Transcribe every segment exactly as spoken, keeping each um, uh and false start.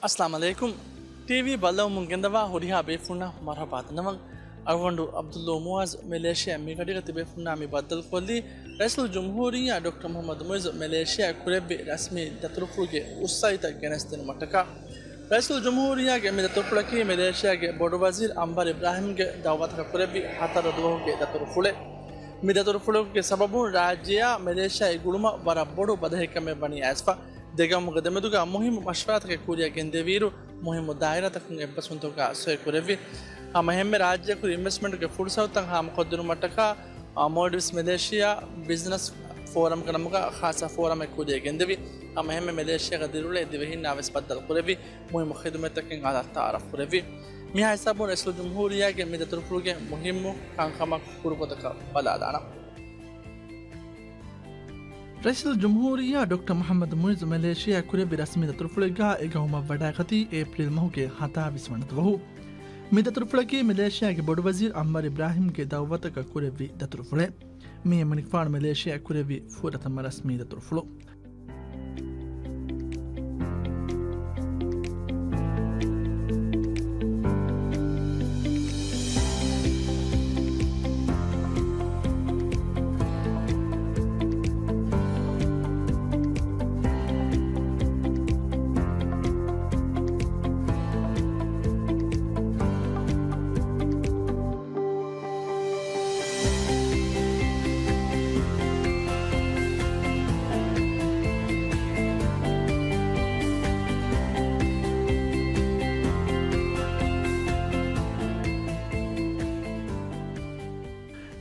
އައްސަލާމު ޢަލައިކުމް. ޓީވީ ބައްލަވަމުން ގެންދަވާ ހުރިހާ ބޭފުންނަށް މަރުޙަބާ ދަންނަވަން. އަޅުގަނޑު ޢަބްދުﷲ މުޢާޒް މެލޭޝިޔާ މިގަޑިގަ ތިބޭފުންނާ މި ބައްދަލުކޮށްލީ، ރައީސުލް ޖުމްހޫރިއްޔާ ޑޮކްޓަރ މުޙައްމަދު މުޢިއްޒު މެލޭޝިޔާ ކުރެއްވި ރަސްމީ ދަތުރުފުޅުގެ އުއްސައިތައް ގެނެސްދިނުމަށްޓަކާ. ރައީސުލް ޖުމްހޫރިއްޔާގެ މި ދަތުރުފުޅަކީ މެލޭޝިޔާގެ ބޮޑު ވަޒީރު އަންވަރު އިބްރާހިމްގެ ދަޢުވަތަކަށް ކުރެއްވި ހަތަރު ދުވަހުގެ ދަތުރުފުޅެއް. މި ދަތުރުފުޅުގެ ސަބަބުން ރާއްޖެއާ މެލޭޝިޔާއާ ގުޅުމަށް ވަރަށް ބޮޑު ބަދަހިކަމެއް ވަނީ އައިސްފަ. ދެގައުމުގެ ދެމެދުގަ މުހިއްމު މަޝްވަރާތަކެއް ކުރިއަށް ގެންދެވިއިރު، މުހިއްމު ދާއިރާތަކުން އެއްބަސްވުންތަކުގަ ސޮއި ކުރެއްވި. ހަމައެހެންމެ ރާއްޖެއަކު އިންވެސްޓްމަންޓުގެ ފުރުސަތުތައް ހާމަކޮށްދިނުމަށްޓަކާ، އާ، މޯލްޑިވްސް މެލޭޝިޔާ ބިޒްނަސް ފޯރަމްގެ ނަމުގަ ޚާއްޞަ ފޯރަމެއް ކުރިއަށް ގެންދެވި. ހަމައެހެންމެ މެލޭޝިޔާގަ ދިރިއުޅޭ ދިވެހިންނާ ވެސް ބައްދަލު ކުރެއްވި. މުހިއްމު ޚިދުމަތްތަކެއް އަލަށް ތަޢާރަފް ކުރެއްވި. މިހާ ހިސާބުން ރައީސުލް ޖުމްހޫރިއްޔާގެ މި ދަތުރުފުޅުގެ މުހިއްމު ކަންކަމަށް ކުރު ގޮތަކަށް ބަލާލާނަން. ރައީސުލް ޖުމްހޫރިއްޔާ ޑޮކްޓަރ މުޙައްމަދު މުޢިއްޒު މެލޭޝިޔާ ކުރެއްވި ރަސްމީ ދަތުރުފުޅެއްގަ އެ ގައުމަށް ވަޑައިގަތީ އޭޕްރީލް މަހުގެ ހަތާވީސް ވަނަ ދުވަހު. މި ދަތުރުފުޅަކީ މެލޭޝިޔާގެ ބޮޑު ވަޒީރު އަންވަރު އިބްރާހިމްގެ ދަޢުވަތަކަށް ކުރެއްވި ދަތުރުފުޅެއް. މީ އެމަނިކުފާނު މެލޭޝިޔާ ކުރެއްވި ފުރަތަމަ ރަސްމީ ދަތުރުފުޅު.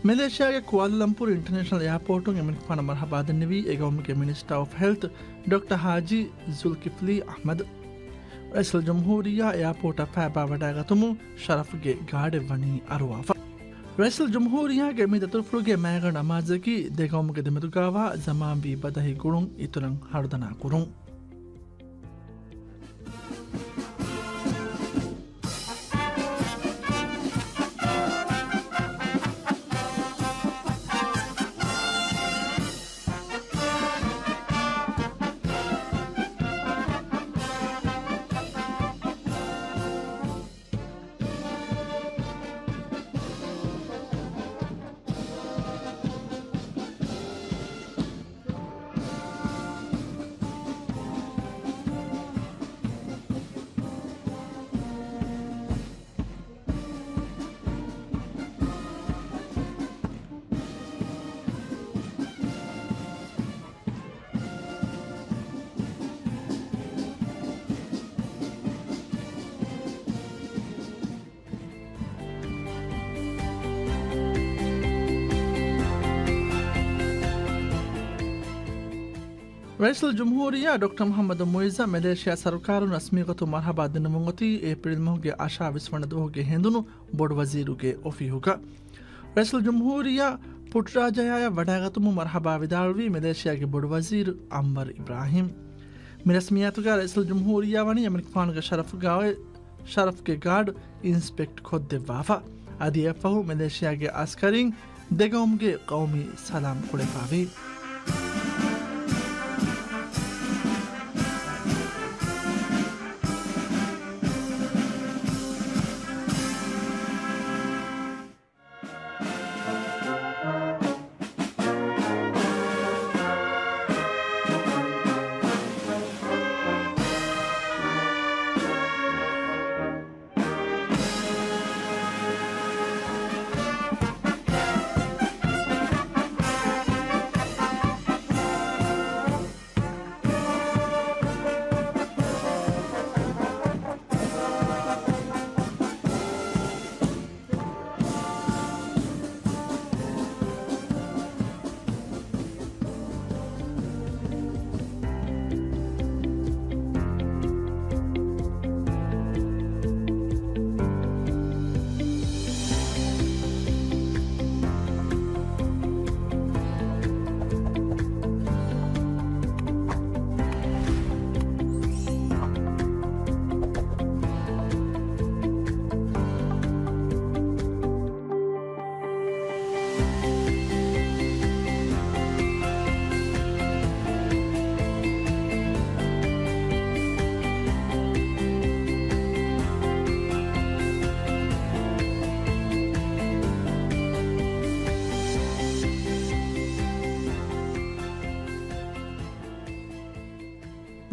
މެލޭޝިޔާގެ ކުއާލަލަމްޕޫރު އިންޓަރނޭޝަނަލް އެއާޕޯޓުން އެމަނިކުފާނަށް މަރުޙަބާ ދެންނެވީ އެގައުމުގެ މިނިސްޓަރ އޮފް ހެލްތް ޑޮކްޓަރ ހާޖީ ޒުލްކިފްލީ އަޙްމަދު. ރައީސުލް ޖުމްހޫރިއްޔާ އެއާޕޯޓަށް ފައިބާވަޑައިގަތުމުން ޝަރަފްގެ ގާޑެއް ވަނީ އަރުވާފަ. ރައީސުލް ޖުމްހޫރިއްޔާގެ މި ދަތުރުފުޅުގެ މައިގަނޑު ނަމާދަކީ ދެގައުމުގެ ދެމެދުގައިވާ ޒަމާންވީ ބަދަހި ގުޅުން އިތުރަށް ހަރުދަނާ ކުރުން. ރައީސުލް ޖުމްހޫރިއްޔާ ޑޮކްޓަރ މުޙައްމަދު މުޢިއްޒަށް މެލޭޝިޔާ ސަރުކާރުން ރަސްމީގޮތުން މަރުޙަބާ ދިނުމުން އޮތީ އޭޕްރީލް މަހުގެ އަށާވީސް ވަނަ ދުވަހުގެ ހެނދުނު ބޮޑުވަޒީރުގެ އޮފީހުގަ. ރައީސުލް ޖުމްހޫރިއްޔާ ޕުޓްރާޖަޔާއަށް ވަޑައިގަތުމުން މަރުޙަބާ ވިދާޅުވީ މެލޭޝިޔާގެ ބޮޑުވަޒީރު އަންވަރު އިބްރާހިމް. މި ރަސްމިއްޔާތުގަ ރައީސުލް ޖުމްހޫރިއްޔާ ވަނީ އެމަނިކުފާނުގެ ޝަރަފުގައި ޝަރަފްގެ ގާޑް އިންސްޕެކްޓް ކޮށްދެއްވާފަ. އަދި އެއަށްފަހު މެލޭޝިޔާގެ އަސްކަރީން ދެގައުމުގެ ޤައުމީ ސަލާމް ކުޅެފައިވޭ.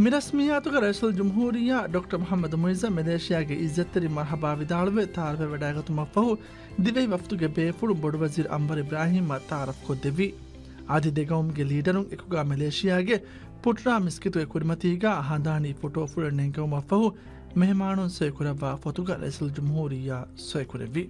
މި ރަސްމިއްޔާތުގަ ރައީސުލްޖުމްހޫރިއްޔާ ޑޮކްޓަރ މުޙައްމަދު މުޢިއްޒަށް މެލޭޝިޔާގެ އިއްޒަތްތެރި މަރްޙަބާ ވިދާޅުވެ، ތަޢާރަފެއް ވަޑައިގަތުމަށްފަހު، ދިވެހި ވަފްދުގެ ބޭފުޅުން ބޮޑުވަޒީރު އަންވަރު އިބްރާހީމަށް ތަޢާރަފްކޮށްދެއްވި. އަދި ދެގައުމުގެ ލީޑަރުން އެކުގާ މެލޭޝިޔާގެ ޕުޓްރާ މިސްކިތުގެ ކުރިމަތީގާ ހަނދާނީ ފޮޓޯފުޅެއް ނެންގެވުމަށްފަހު، މެހެމާނުން ސޮއިކުރައްވާ ފޮތުގަ ރައީސުލްޖުމްހޫރިއްޔާ ސޮއިކުރެއްވި.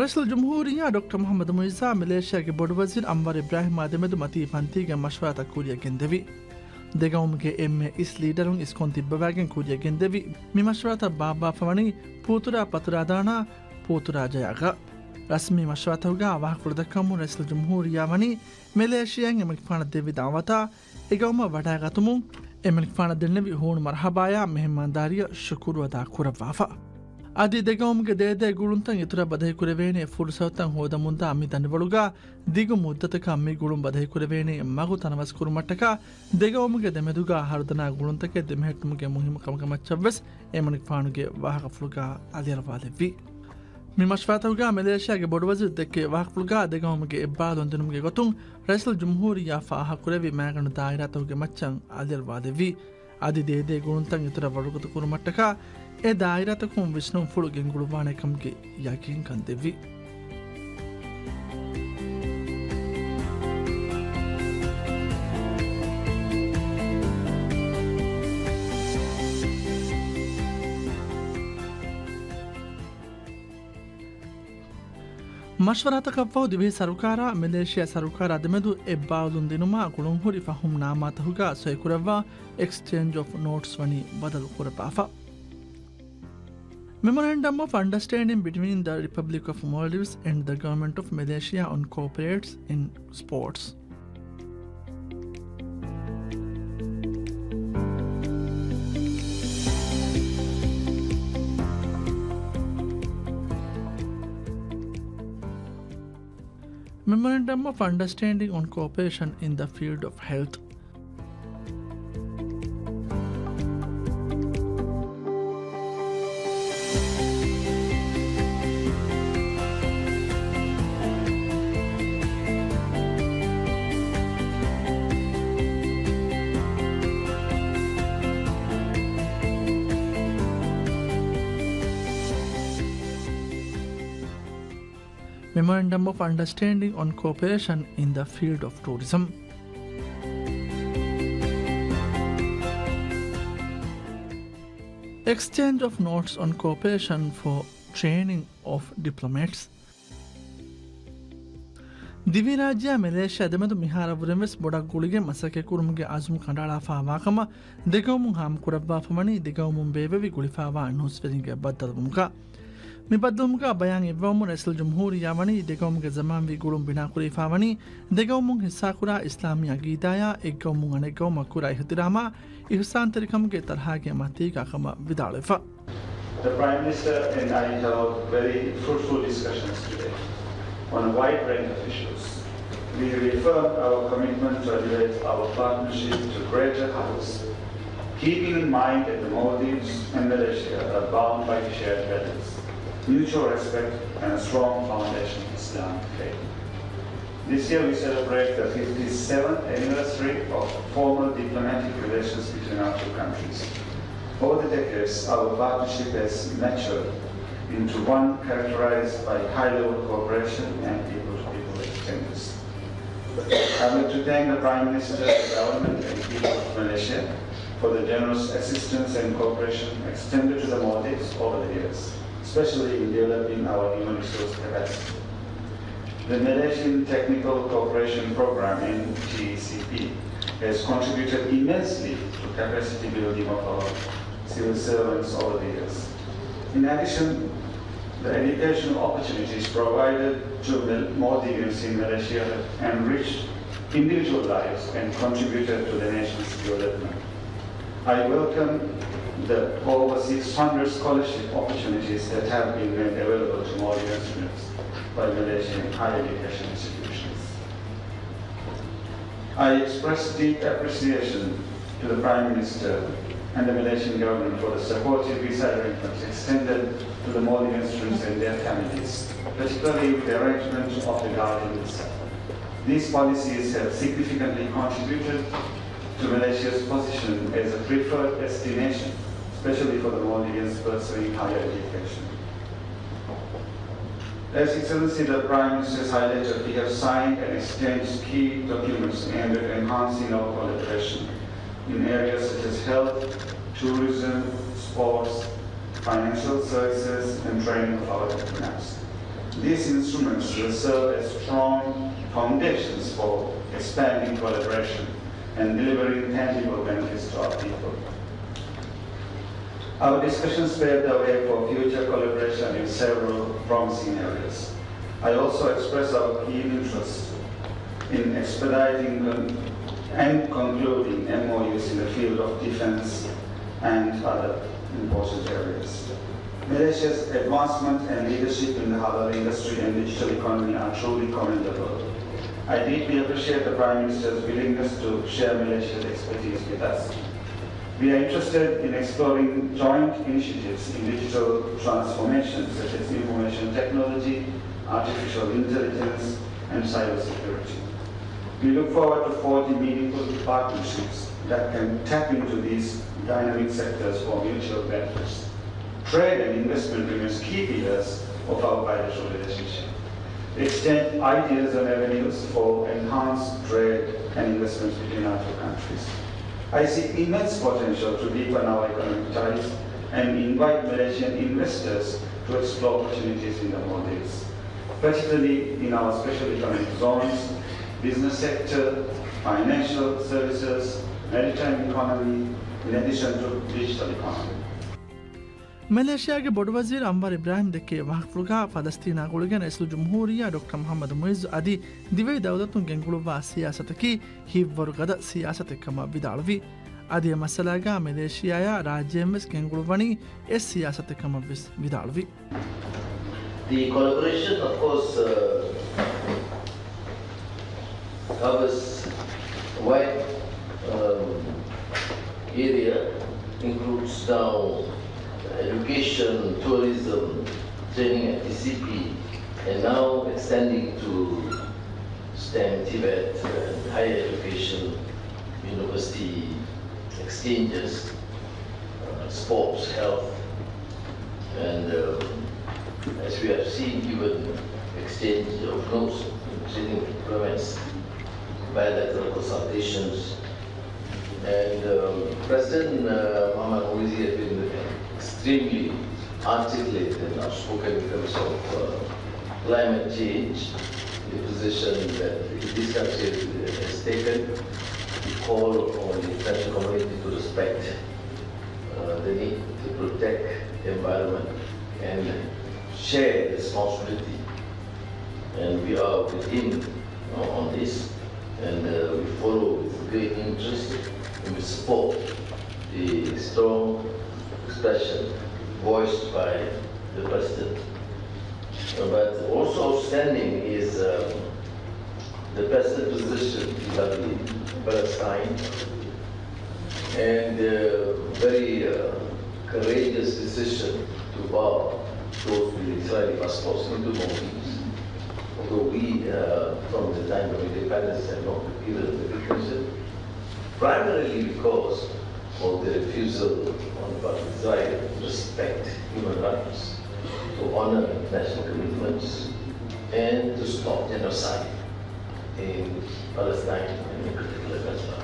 ރައީސުލްޖުމްހޫރިއްޔާ ޑޮކްޓަރ މުޙައްމަދު މުޢިއްޒާ މެލޭޝިޔާގެ ބޮޑުވަޒީރު އަންވަރު އިބްރާހީމާ ދެމެދު މަތީ ފަންތީގެ މަޝްވަރާތައް ކުރިއަށް ގެންދެވި. ދެގައުމުގެ އެންމެ އިސް ލީޑަރުން އިސްކޮން ތިއްބަވާގެން ކުރިއަށް ގެންދެވި. މި މަޝްވަރާތައް ބާއްވާފަ ވަނީ ޕޫތުރާ ޕަތުރާދާނާ ޕޫތުރާ ޖަޔާގަ. ރަސްމީ މަޝްވަރާތަކުގާ ވާހަކަފުޅު ދައްކަމުން ރައީސުލްޖުމްހޫރިއްޔާ ވަނީ މެލޭޝިޔާއިން އެމަނިކުފާނަށް ދެއްވި ދަޢުވަތާ އެގައުމަށް ވަޑައިގަތުމުން އެމަނިކުފާނަށް ދެންނެވި ހޫނު މަރްޙަބާޔާ މެހެމާންދާރީއަށް ޝުކުރު އަދާ ކުރައްވާފަ. އަދި ދެގައުމުގެ ދޭދޭ ގުޅުންތައް އިތުރަށް ބަދަހިކުރެވޭނެ ފުރުޞަތުތައް ހޯދަމުންދާ މި ދަނޑިވަޅުގާ ދިގު މުއްދަތަކަށް މި ގުޅުން ބަދަހިކުރެވޭނެ މަގު ތަނަވަސްކުރުމަށްޓަކާ ދެގައުމުގެ ދެމެދުގާ ހަރުދަނާ ގުޅުންތަކެއް ދެމެހެއްޓުމުގެ މުހިއްމު ކަމަކަށް މައްޗަށްވެސް އެމަނިކުފާނުގެ ވާހަކަފުޅުގާ އަލިއަޅުވާލެއްވި. މި މަޝްވަރާތަކުގާ މެލޭޝިޔާގެ ބޮޑުވަޒީރު ދެއްކޭ ވާހަކަފުޅުގާ ދެގައުމުގެ އެއްބާލުން ދިނުމުގެ ގޮތުން ރައީސުލްޖުމްހޫރިއްޔާ ފާހަގަކުރެއްވި މައިގަނޑު ދާއިރާތަކުގެ މައްޗަށް އަލިއަޅުވާލެއްވި. އަދި ދޭދޭ ގުޅުންތައް އިތުރަށް ވަރުގަދަ ކުރުމަށްޓަކާ އެ ދާއިރާތަކުން ވިސްނުންފުޅު ގެންގުޅުއްވާނެ ކަމުގެ ޔަގީންކަން ދެއްވި. މަޝްވަރާތަކަށްފަހު ދިވެހި ސަރުކާރާ މެލޭޝިޔާ ސަރުކާރާ ދެމެދު އެއްބާވަލުން ދިނުމާ ގުޅުންހުރި ފަހުމް ނާމާތަކުގާ ސޮއިކުރައްވާ އެކްސްޗޭންޖް އޮފް ނޯޓްސް ވަނީ ބަދަލު ކުރައްވާފަ. Memorandum of Understanding between the Republic of Maldives and the Government of Malaysia on Cooperation in Sports. Memorandum of Understanding on Cooperation in the Field of Health. Memorandum of Understanding on Cooperation in the Field of Tourism. Exchange of Notes on Cooperation for Training of Diplomats. ދިވެހިރާއްޖެއާ މެލޭޝިޔާ ދެމެދު މިހާރަށްވުރެން ވެސް ބޮޑަށް ގުޅިގެން މަސައްކަތް ކުރުމުގެ އަޒުމް ކަނޑައަޅާފާވާ ކަމަށް ދެގައުމުން ހާމަކުރައްވާފަ ވަނީ ދެގައުމުން ބޭއްވެވި ގުޅިފާވާ ނޫސްވެރިންގެ ބައްދަލުވުމުގަ. މި ބައްދަލުވުމުގަ ބަޔާން އިއްވަވަމުން ރައީސުލްޖުމްހޫރިއްޔާ ވަނީ ދެގައުމުގެ ޒަމާންވީ ގުޅުން ބިނާކުރެވިފާވަނީ ދެގައުމުން ހިއްސާކުރާ އިސްލާމީ އަގީދާޔާ އެއްގައުމުން އަނެއްގައުމަށް ކުރާ އިޙްތިރާމާ އިޙުސާންތެރިކަމުގެ ތަރަހާގެ މަތީގާ ކަމަށް ވިދާޅުވެފަ. The Prime Minister and I held very fruitful discussions today on a wide range of issues. We reaffirmed our commitment to elevate our partnership to greater heights, keeping in mind that the Maldives and Malaysia are bound by shared values, mutual respect, and a strong foundation in Islamic faith. This year we celebrate the fifty-seventh anniversary of formal diplomatic relations between our two countries. Over the decades, our partnership has matured into one characterized by high-level cooperation and people-to-people exchanges. I'd like to thank the Prime Minister, the government and people of Malaysia for the generous assistance and cooperation extended to the Maldives over the years, especially in developing our human resource capacity. The Malaysian Technical Cooperation Program, M T C P, has contributed immensely to capacity building of our civil servants over the years. In addition, the educational opportunities provided to Mal-, Maldivians in Malaysia have enriched individual lives and contributed to the nation's development. I welcome the over six hundred scholarship opportunities that have been made available to Maldivian students by Malaysian higher education institutions. I express deep appreciation to the Prime Minister and the Malaysian government for the supportive visa arrangements extended to the Maldivian students and their families, particularly with the arrangement of the Guardian Visa. These policies have significantly contributed to Malaysia's position as a preferred destination, especially for the Maldivians pursuing higher education. As Excellency the Prime Minister has highlighted, we have signed and exchanged key documents aimed at enhancing our collaboration in areas such as health, tourism, sports, financial services, and training of our diplomats. These instruments will serve as strong foundations for expanding collaboration and delivering tangible benefits to our people. Our discussions paved the way for future collaboration in several promising areas. I also express our keen interest in expediting con-, and concluding M O Us in the field of defense and other important areas. Malaysia's advancement and leadership in the halal industry and digital economy are truly commendable. I deeply appreciate the Prime Minister's willingness to share Malaysia's expertise with us. We are interested in exploring joint initiatives in digital transformation, such as information technology, artificial intelligence, and cybersecurity. We look forward to forging meaningful partnerships that can tap into these dynamic sectors for mutual benefits. Trade and investment remains key pillars of our bilateral relationship. We exchange ideas on avenues for enhanced trade and investments between our two countries. I see immense potential to deepen our economic ties and invite Malaysian investors to explore opportunities in the Maldives, particularly in our special economic zones, business sector, financial services, maritime economy, in addition to digital economy. މެލޭޝިޔާގެ ބޮޑުވަޒީރު އަންވަރު އިބްރާހިމް ދެއްކި ވާހަކަފުޅުގަ، ފަލަސްތީނާ ގުޅިގެން އިސްލާމީ ޖުމްހޫރިއްޔާ ޑޮކްޓަރ މުޙައްމަދު މުޢިއްޒު އަދި ދިވެހި ދައުލަތުން ގެންގުޅުއްވާ ސިޔާސަތަކީ ހިތްވަރުގަދަ ސިޔާސަތެއް ކަމަށް ވިދާޅުވި. އަދި އެ މައްސަލާގަ މެލޭޝިޔާއާ ރާއްޖޭން ވެސް ގެންގުޅުއްވަނީ އެއް ސިޔާސަތެއް ކަމަށް ވެސް ވިދާޅުވި. The collaboration, of course, uh, covers a wide, um, area, includes now education, tourism, training at T C P, and now extending to STEM Tibet and higher education, university exchanges, uh, sports, health, and, uh, as we have seen, even exchange of notes, including diplomats, bilateral consultations. And, um, President, uh, Mohammad Morsi has been extremely articulate and outspoken in terms of, uh, climate change, the position that this country has taken. We call on the international community to respect, uh, the need to protect the environment and share responsibility. And we are with him, uh, on this, and, uh, we follow with great interest, and we support the strong expression voiced by the President. Uh, but also outstanding is, um, the President's position vis-à-vis Palestine, and, uh, very, uh, courageous decision to bar those with Israeli passports into Maldives. Although we, uh, from the time of independence, have not given the recognition, primarily because of the refusal on the part of Israel to respect human rights, to honor international commitments, and to stop genocide in Palestine, and in particular Gaza.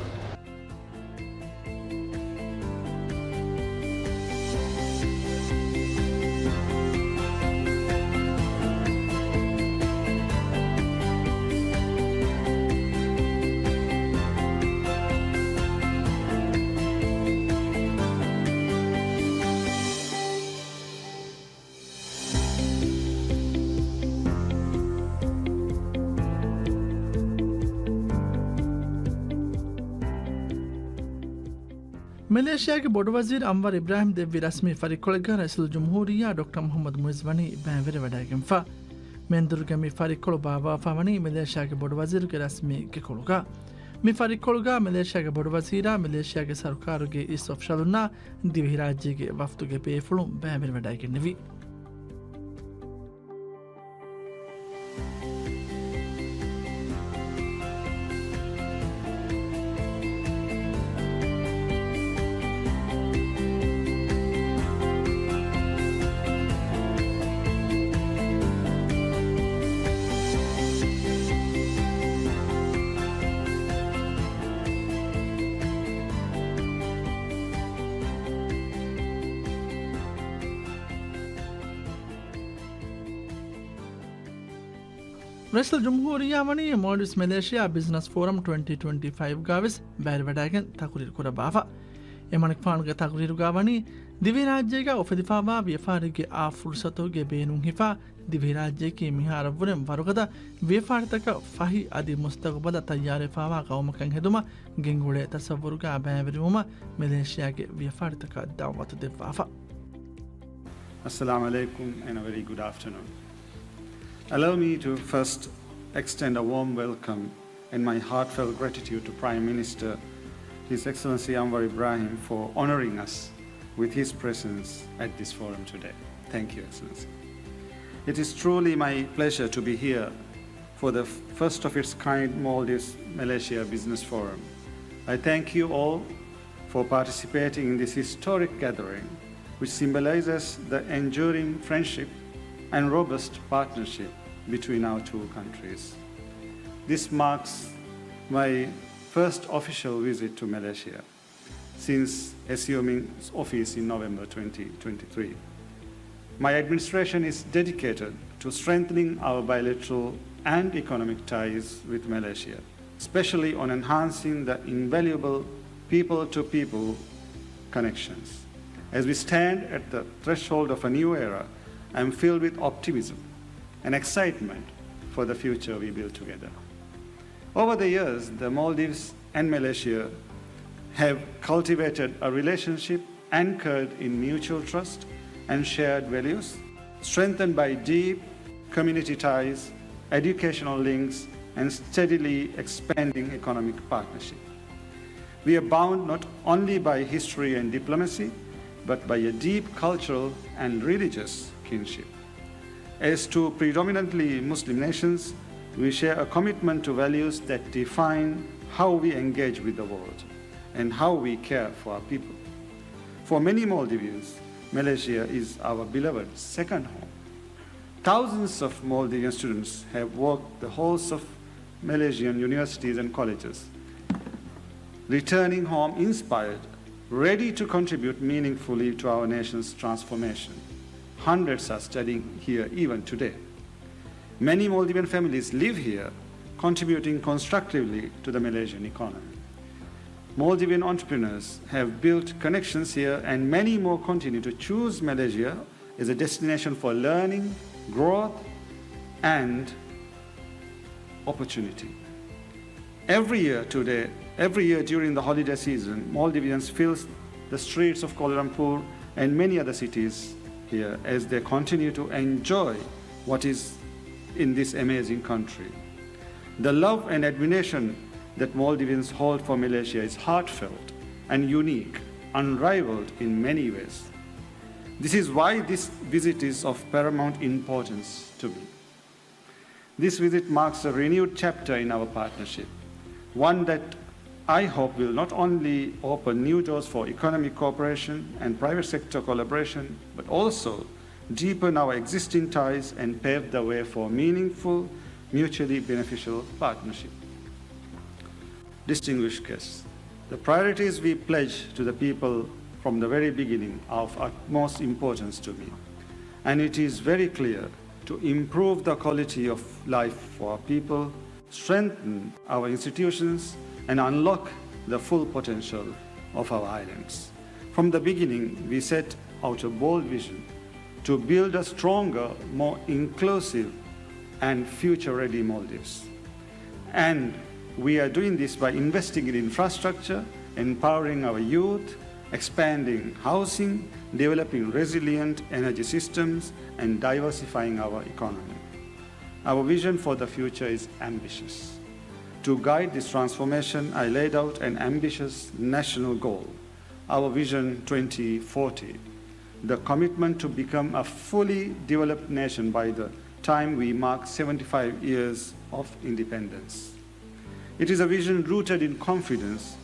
މެލޭޝިޔާގެ ބޮޑުވަޒީރު އަންވަރު އިބްރާހިމް ދެއްވި ރަސްމީ ފަރިއްކޮޅެއްގަ ރައީސުލްޖުމްހޫރިއްޔާ ޑޮކްޓަރ މުޙައްމަދު މުޢިއްޒު ވަނީ ބައިވެރިވަޑައިގެންފަ. މެންދުރުގަ މި ފަރިއްކޮޅު ބާއްވާފަ ވަނީ މެލޭޝިޔާގެ ބޮޑުވަޒީރުގެ ރަސްމީ ގެކޮޅުގަ. މި ފަރިއްކޮޅުގަ މެލޭޝިޔާގެ ބޮޑުވަޒީރާ، މެލޭޝިޔާގެ ސަރުކާރުގެ އިސް އޮފިޝަލުންނާ، ދިވެހިރާއްޖޭގެ ވަފްދުގެ ބޭފުޅުން ބައިވެރިވަޑައިގެންނެވި. ރައީސުލްޖުމްހޫރިއްޔާ ވަނީ މޯލްޑިވްސް މެލޭޝިޔާ ބިޒްނަސް ފޯރަމް ޓްވެންޓީ ޓްވެންޓީ ފައިވްގަވެސް ބައިވެރިވަޑައިގެން ތަޤުރީރު ކުރައްވާފަ. އެމަނިކުފާނުގެ ތަޤުރީރުގަ ވަނީ، ދިވެހިރާއްޖޭގަ އުފެދިފައިވާ ވިޔަފާރީގެ އާ ފުރުޞަތުގެ ބޭނުން ހިފާ، ދިވެހިރާއްޖެއަކީ މިހާރަށްވުރެން ވަރުގަދަ ވިޔަފާރިތަކަށް ފަހި، އަދި މުސްތަޤުބަލަށް ތައްޔާރުވެފައިވާ ޤައުމަކަށް ހެދުމަށް ގެންގުޅޭ ތަޞައްވުރުގަ ބައިވެރިވުމަށް މެލޭޝިޔާގެ ވިޔަފާރިތަކަށް ދަޢުވަތު ދެއްވާފަ. السلام عليكم and a very good afternoon. Allow me to first extend a warm welcome and my heartfelt gratitude to Prime Minister, His Excellency Anwar Ibrahim, for honoring us with his presence at this forum today. Thank you, Excellency. It is truly my pleasure to be here for the first of its kind Maldives Malaysia Business Forum. I thank you all for participating in this historic gathering, which symbolizes the enduring friendship and robust partnership between our two countries. This marks my first official visit to Malaysia since assuming office in November twenty twenty-three. My administration is dedicated to strengthening our bilateral and economic ties with Malaysia, especially on enhancing the invaluable people-to-people connections. As we stand at the threshold of a new era, I am filled with optimism and excitement for the future we build together. Over the years, the Maldives and Malaysia have cultivated a relationship anchored in mutual trust and shared values, strengthened by deep community ties, educational links, and steadily expanding economic partnership. We are bound not only by history and diplomacy, but by a deep cultural and religious kinship. As two predominantly Muslim nations, we share a commitment to values that define how we engage with the world and how we care for our people. For many Maldivians, Malaysia is our beloved second home. Thousands of Maldivian students have walked the halls of Malaysian universities and colleges, returning home inspired, ready to contribute meaningfully to our nation's transformation. Hundreds are studying here even today. Many Maldivian families live here, contributing constructively to the Malaysian economy. Maldivian entrepreneurs have built connections here, and many more continue to choose Malaysia is a destination for learning, growth, and opportunity. Every year today, every year during the holiday season, Maldivians fill the streets of Kuala Lumpur and many other cities here as they continue to enjoy what is in this amazing country. The love and admiration that Maldivians hold for Malaysia is heartfelt and unique, unrivaled in many ways. This is why this visit is of paramount importance to me. This visit marks a renewed chapter in our partnership, one that I hope will not only open new doors for economic cooperation and private sector collaboration, but also deepen our existing ties and pave the way for meaningful, mutually beneficial partnership. Distinguished guests, the priorities we pledge to the people from the very beginning are of utmost importance to me, and it is very clear to improve the quality of life for our people, strengthen our institutions, and unlock the full potential of our islands. From the beginning, we set out a bold vision to build a stronger, more inclusive, and future-ready Maldives. And we are doing this by investing in infrastructure, empowering our youth, expanding housing, developing resilient energy systems, and diversifying our economy. Our vision for the future is ambitious. To guide this transformation, I laid out an ambitious national goal, our Vision twenty forty, the commitment to become a fully developed nation by the time we mark seventy-five years of independence. It is a vision rooted in confidence,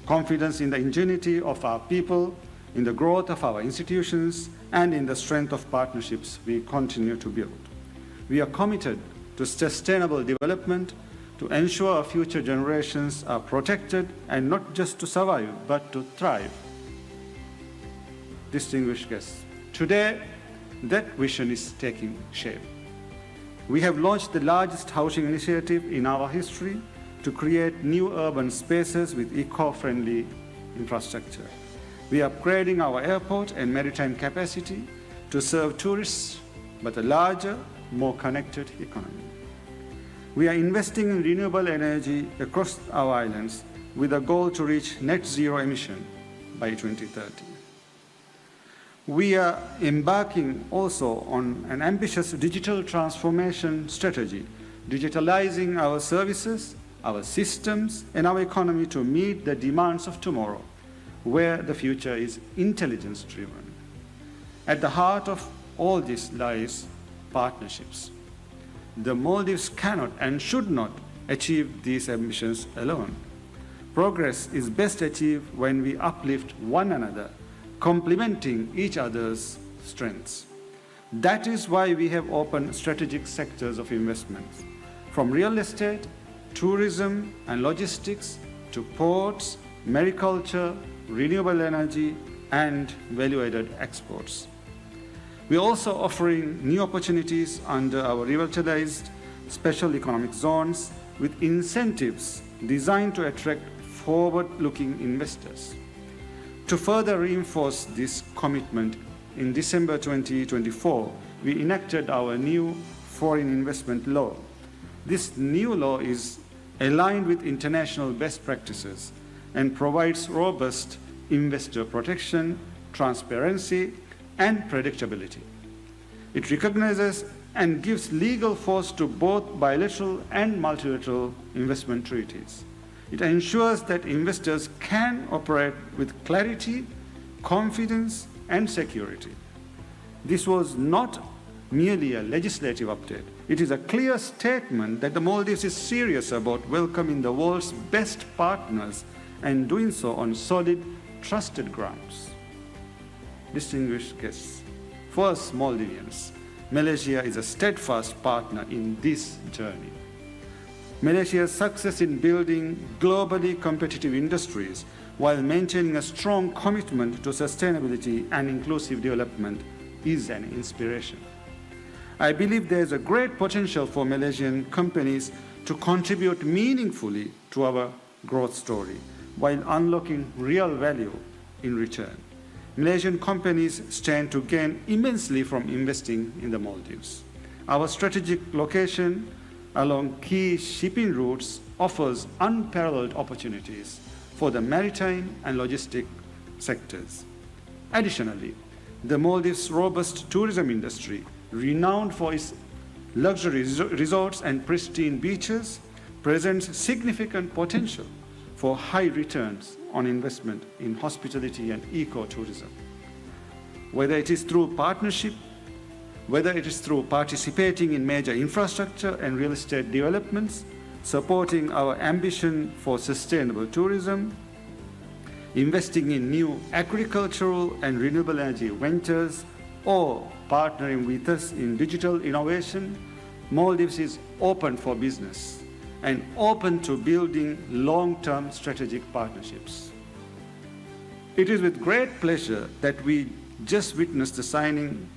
confidence in the ingenuity of our people, in the growth of our institutions, and in the strength of partnerships we continue to build. We are committed to sustainable development to ensure our future generations are protected and not just to survive, but to thrive. Distinguished guests, today that vision is taking shape. We have launched the largest housing initiative in our history to create new urban spaces with eco-friendly infrastructure. We are upgrading our airport and maritime capacity to serve tourists, but a larger, more connected economy. We are investing in renewable energy across our islands with a goal to reach net zero emission by twenty thirty. We are embarking also on an ambitious digital transformation strategy, digitalizing our services, our systems, and our economy to meet the demands of tomorrow, where the future is intelligence-driven. At the heart of all this lies partnerships. The Maldives cannot and should not achieve these ambitions alone. Progress is best achieved when we uplift one another, complementing each other's strengths. That is why we have opened strategic sectors of investments, from real estate, tourism and logistics, to ports, mariculture, renewable energy, and value-added exports. We are also offering new opportunities under our revitalized special economic zones with incentives designed to attract forward-looking investors. To further reinforce this commitment, in December twenty twenty-four, we enacted our new foreign investment law. This new law is aligned with international best practices and provides robust investor protection, transparency, and predictability. It recognizes and gives legal force to both bilateral and multilateral investment treaties. It ensures that investors can operate with clarity, confidence, and security. This was not merely a legislative update. It is a clear statement that the Maldives is serious about welcoming the world's best partners and doing so on solid, trusted grounds. Distinguished guests, for us Maldivians, Malaysia is a steadfast partner in this journey. Malaysia's success in building globally competitive industries while maintaining a strong commitment to sustainability and inclusive development is an inspiration. I believe there is a great potential for Malaysian companies to contribute meaningfully to our growth story while unlocking real value in return. Malaysian companies stand to gain immensely from investing in the Maldives. Our strategic location along key shipping routes offers unparalleled opportunities for the maritime and logistic sectors. Additionally, the Maldives' robust tourism industry, renowned for its luxury reso-, resorts and pristine beaches, presents significant potential for high returns on investment in hospitality and ecotourism. Whether it is through partnership, whether it is through participating in major infrastructure and real estate developments, supporting our ambition for sustainable tourism, investing in new agricultural and renewable energy ventures, or partnering with us in digital innovation, Maldives is open for business and open to building long-term strategic partnerships. It is with great pleasure that we just witnessed the signing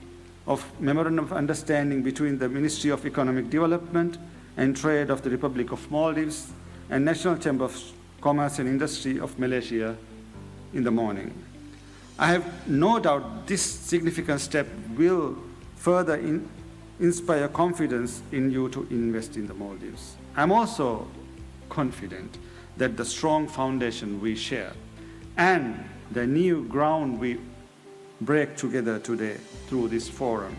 of Memorandum of Understanding between the Ministry of Economic Development and Trade of the Republic of Maldives and National Chamber of Commerce and Industry of Malaysia in the morning. I have no doubt this significant step will further in-, inspire confidence in you to invest in the Maldives. I'm also confident that the strong foundation we share and The new ground we break together today through this forum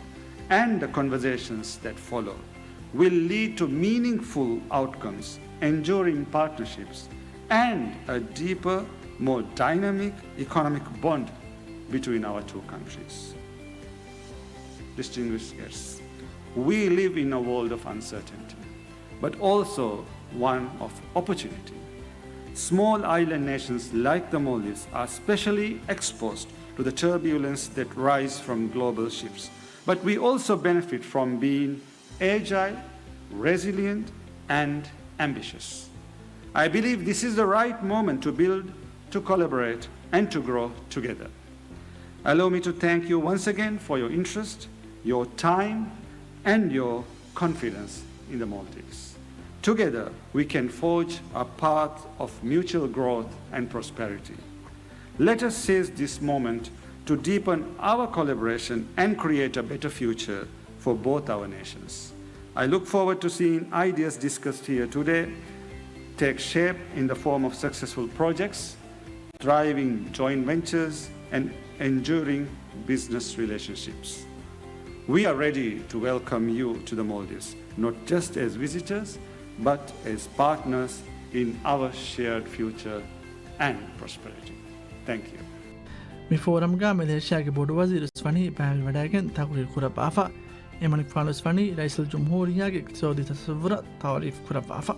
and the conversations that follow will lead to meaningful outcomes, enduring partnerships, and a deeper, more dynamic economic bond between our two countries. Distinguished guests, we live in a world of uncertainty, but also one of opportunity. Small island nations like the Maldives are specially exposed to the turbulence that rise from global shifts, but we also benefit from being agile, resilient, and ambitious. I believe this is the right moment to build, to collaborate, and to grow together. Allow me to thank you once again for your interest, your time, and your confidence in the Maldives. Together, we can forge a path of mutual growth and prosperity. Let us seize this moment to deepen our collaboration and create a better future for both our nations. I look forward to seeing ideas discussed here today take shape in the form of successful projects, thriving joint ventures, and enduring business relationships. We are ready to welcome you to the Maldives, not just as visitors, but as partners in our shared future and prosperity. Thank you. މި ފޯރަމްގަ މެލޭޝިޔާގެ ބޮޑު ވަޒީރުވެސް ވަނީ ބައިވެރިވަޑައިގެން ތަޤުރީރު ކުރައްވާފަ. އެމަނިކުފާނުވެސް ވަނީ ރައީސުލްޖުމްހޫރިއްޔާގެ އިޤްތިޞާދީ ތަޞައްވުރަށް ތަޢުރީފު ކުރައްވާފަ.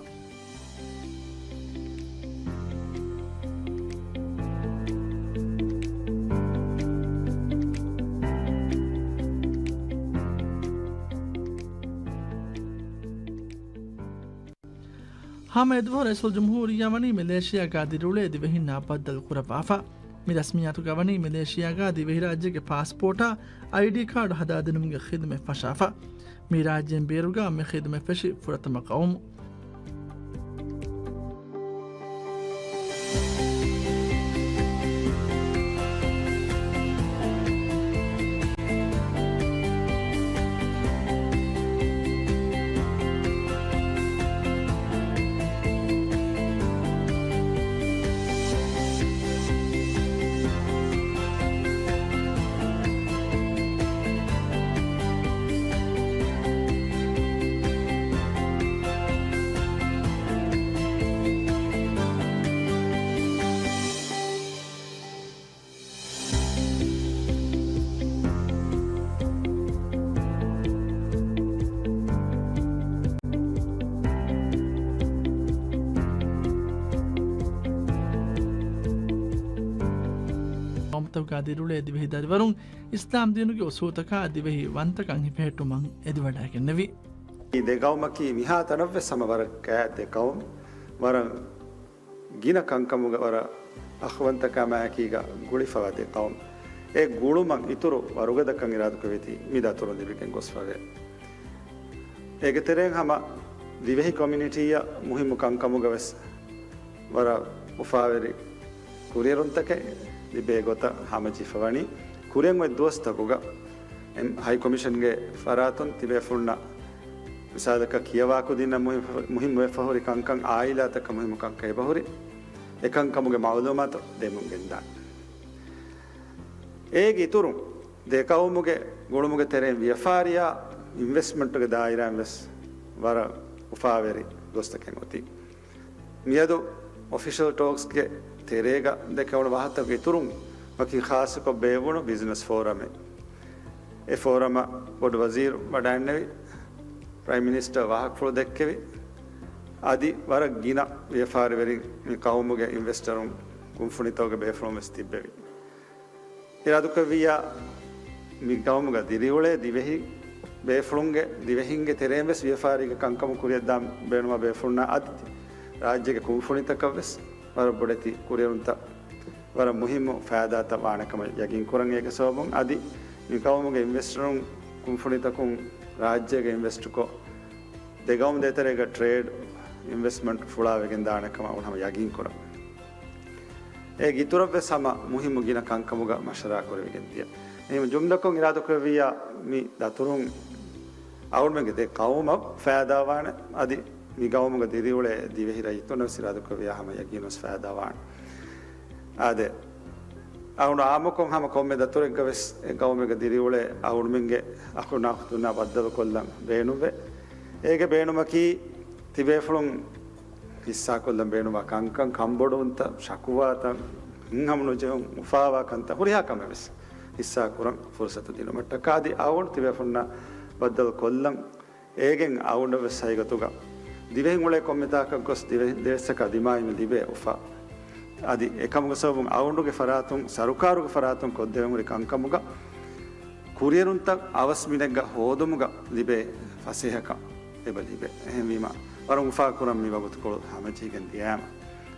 ހަމަ އެދުވަހު ރައީސުލްޖުމްހޫރިއްޔާ ވަނީ މެލޭޝިޔާގަ ދިރިއުޅޭ ދިވެހިންނާ ބައްދަލު ކުރައްވާފަ. މި ރަސްމިއްޔާތުގަ ވަނީ މެލޭޝިޔާގަ ދިވެހިރާއްޖޭގެ ޕާސްޕޯޓާ އައިޑީ ކާޑު ހަދާދިނުމުގެ ޚިދުމަތް ފަށާފަ. މި ރާއްޖޭން ބޭރުގަ މި ޚިދުމަތް ފެށި ފުރަތަމަ ޤައުމު. ޤައުމުތަކުގަ ދިރިއުޅޭ ދިވެހި ދަރިވަރުން އިސްލާމް ދީނުގެ އުސޫލުތަކާ ދިވެހި ވަންތަކަން ހިފެހެއްޓުމަށް އެދިވަޑައިގެންނެވި. މި ދެ ޤައުމަކީ މިހާތަނަށްވެސް ހަމަ ވަރަށް ކައި ދެ ޤައުމު. ވަރަށް ގިނަ ކަންކަމުގަ ވަރަށް އަޚުވަންތަކާމާއެކީގަ ގުޅިފަވާ ދެ ޤައުމު. އެ ގުޅުމަށް އިތުރު ވަރުގަދަކަން އިރާދަކުރެވިތީ މި ދަތުރުން ލިބިގެން ގޮސްފަވޭ. އޭގެ ތެރެއިން ހަމަ ދިވެހި ކޮމިއުނިޓީއަށް މުހިއްމު ކަންކަމުގަވެސް ވަރަށް އުފާވެރި ކުރިއެރުންތަކެއް ލިބޭ ގޮތަށް ހަމަޖެހިފަވަނީ. ކުރިން އޮތް ދުވަސްތަކުގަ އެމް، ހައި ކޮމިޝަންގެ ފަރާތުން ތިބޭފުޅުންނަށް މިސާލަކަށް ކިޔަވާކުދިންނަށް މުހި-، މުހިއްމުވެފަ ހުރި ކަންކަން، އާއިލާތަކަށް މުހިއްމު ކަންކަން އެބަހުރި، އެކަންކަމުގެ މައުލޫމާތު ދެމުން ގެންދާނެ. އޭގެ އިތުރުން، ދެ ޤައުމުގެ ގުޅުމުގެ ތެރެއިން ވިޔަފާރިއާ އިންވެސްޓްމަންޓުގެ ދާއިރާއިން ވެސް ވަރަށް އުފާވެރި ގޮސްތަކެއް އޮތީ. މިއަދު އޮފިޝަލް ޓޯކްސްގެ ތެރޭގަ ދެކެވުނު ވާހަކަތަކުގެ އިތުރުން، ވަކި ޚާއްޞަކޮށް ބޭއްވުނު ބިޒްނަސް ފޯރަމެއް. އެ ފޯރަމަށް ބޮޑު ވަޒީރު ވަޑައިންނެވި، ޕްރައިމް މިނިސްޓަރ ވާހަކަފުޅު ދެއްކެވި، އަދި ވަރަށް ގިނަ ވިޔަފާރިވެރިން، މި ޤައުމުގެ އިންވެސްޓަރުން، ކުންފުނިތަކުގެ ބޭފުޅުން ވެސް ތިއްބެވި. އިރާދަކުރެއްވިއްޔާ، މި ޤައުމުގަ ދިރިއުޅޭ ދިވެހި ބޭފުޅުންގެ، ދިވެހިންގެ ތެރެއިން ވެސް ވިޔަފާރީގެ ކަންކަމު ކުރިއަށްދާން ބޭނުމާ ބޭފުޅުންނާ އަދި ރާއްޖޭގެ ކުންފުނިތަކަށް ވެސް ވަރަށް ބޮޑެތި ކުރިއެރުންތައް، ވަރަށް މުހިއްމު ފައިދާތައް ވާނެ ކަމަށް ޔަގީން ކުރަން. އޭގެ ސަބަބުން އަދި މި ޤައުމުގެ އިންވެސްޓަރުން، ކުންފުނިތަކުން ރާއްޖޭގަ އިންވެސްޓުކޮށް، ދެ ޤައުމު ދޭތެރޭގަ ޓްރޭޑް، އިންވެސްޓްމަންޓް ފުޅާވެގެން ދާނެ ކަމަށް އަޅުގަނޑު ހަމަ ޔަގީން ކުރަން. އޭގެ އިތުރަށް ވެސް ހަމަ މުހިއްމު ގިނަ ކަންކަމުގަ މަޝްވަރާ ކުރެވިގެން ދިޔަ. އެހެން ޖުމްލަކޮށް އިރާދަކުރެއްވިއްޔާ، މި ދަތުރުން އަޅުގަނޑުމެންގެ ދެ ޤައުމަށް ފައިދާވާނެ، އަދި މި ޤައުމުގަ ދިރިއުޅޭ ދިވެހި ރައްޔިތުންނަށް ވެސް އިރާދަކުރެއްވިއްޔާ ހަމަ ޔަގީނުން ވެސް ފައިދާވާނެ. އާދެ، އަޅުގަނޑު އާއްމުކޮށް ހަމަ ކޮންމެ ދަތުރެއްގަ ވެސް އެ ގައުމެއްގަ ދިރިއުޅޭ އަޅުގަނޑުމެންގެ އަޚުންނާ އުޚްތުންނާ ބައްދަލުކޮށްލަން ބޭނުންވޭ. އޭގެ ބޭނުމަކީ ތިބޭފުޅުން ހިއްސާކޮށްލަން ބޭނުންވާ ކަންކަން، ކަންބޮޑުވުންތައް، ޝަކުވާތައް، ހިތްހަމަނުޖެހުން، އުފާވާ ކަންތައް، ހުރިހާ ކަމެއް ވެސް ހިއްސާކުރަން ފުރުސަތު ދިނުމަށްޓަކާ އަދި އަޅުގަނޑު ތިބޭފުންނާ ބައްދަލު ކޮށްލަން. އޭގެން އަޅުގަނޑަށް ވެސް ހަގީގަތުގަ ދިވެހިން އުޅޭ ކޮންމެ ތާކަށް ގޮސް ދިވެ-، ދިވެއްސަކާ ދިމާވީމަ ލިބޭ އުފާ. އަދި އެކަމުގެ ސަބަބުން އަޅުގަނޑުގެ ފަރާތުން، ސަރުކާރުގެ ފަރާތުން ކޮށްދެވެން ހުރި ކަންކަމުގަ ކުރިއެރުންތައް އަވަސް މިނެއްގަ ހޯދުމުގަ ލިބޭ ފަސޭހަކަން އެބަ ލިބޭ. އެހެންވީމަ، ވަރަށް އުފާކުރަން މި ވަގުތުކޮޅު ހަމަޖެހިގެން ދިޔައިމަ.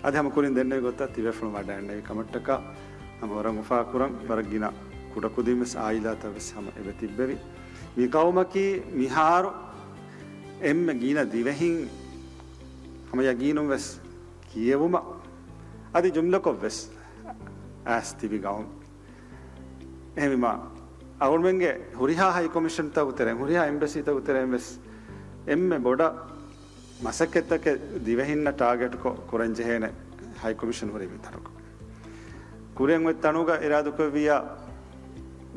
އަދި ހަމަ ކުރިން ދެންނެވި ގޮތަށް ތިބޭފުޅުން ވަޑައިގެންނެވި ކަމަށްޓަކާ ހަމަ ވަރަށް އުފާކުރަން. ވަރަށް ގިނަ ކުޑަކުދިން ވެސް އާއިލާތައް ވެސް ހަމަ އެބަ ތިއްބެވި. މި ގައުމަކީ މިހާރު އެންމެ ގިނަ ދިވެހިން ހަމަ ޔަގީނުން ވެސް ކިޔެވުމަށް އަދި ޖުމްލަކޮށް ވެސް އައިސް ތިބި ގައުމެއް. އެހެންވީމަ، އަޅުގަނޑުމެންގެ ހުރިހާ ހައިކޮމިޝަންތަކުގެ ތެރެއިން، ހުރިހާ އެމްބަސީތަކުގެ ތެރެއިން ވެސް އެންމެ ބޮޑަށް މަސައްކަތްތަކެއް ދިވެހިންނަށް ޓާގެޓްކޮށް ކުރަންޖެހޭނެ ހައިކޮމިޝަން ހުރީ މިތަނުގަ. ކުރިއަށް އޮތް ތަނުގަ އިރާދަކުރެއްވިއްޔާ،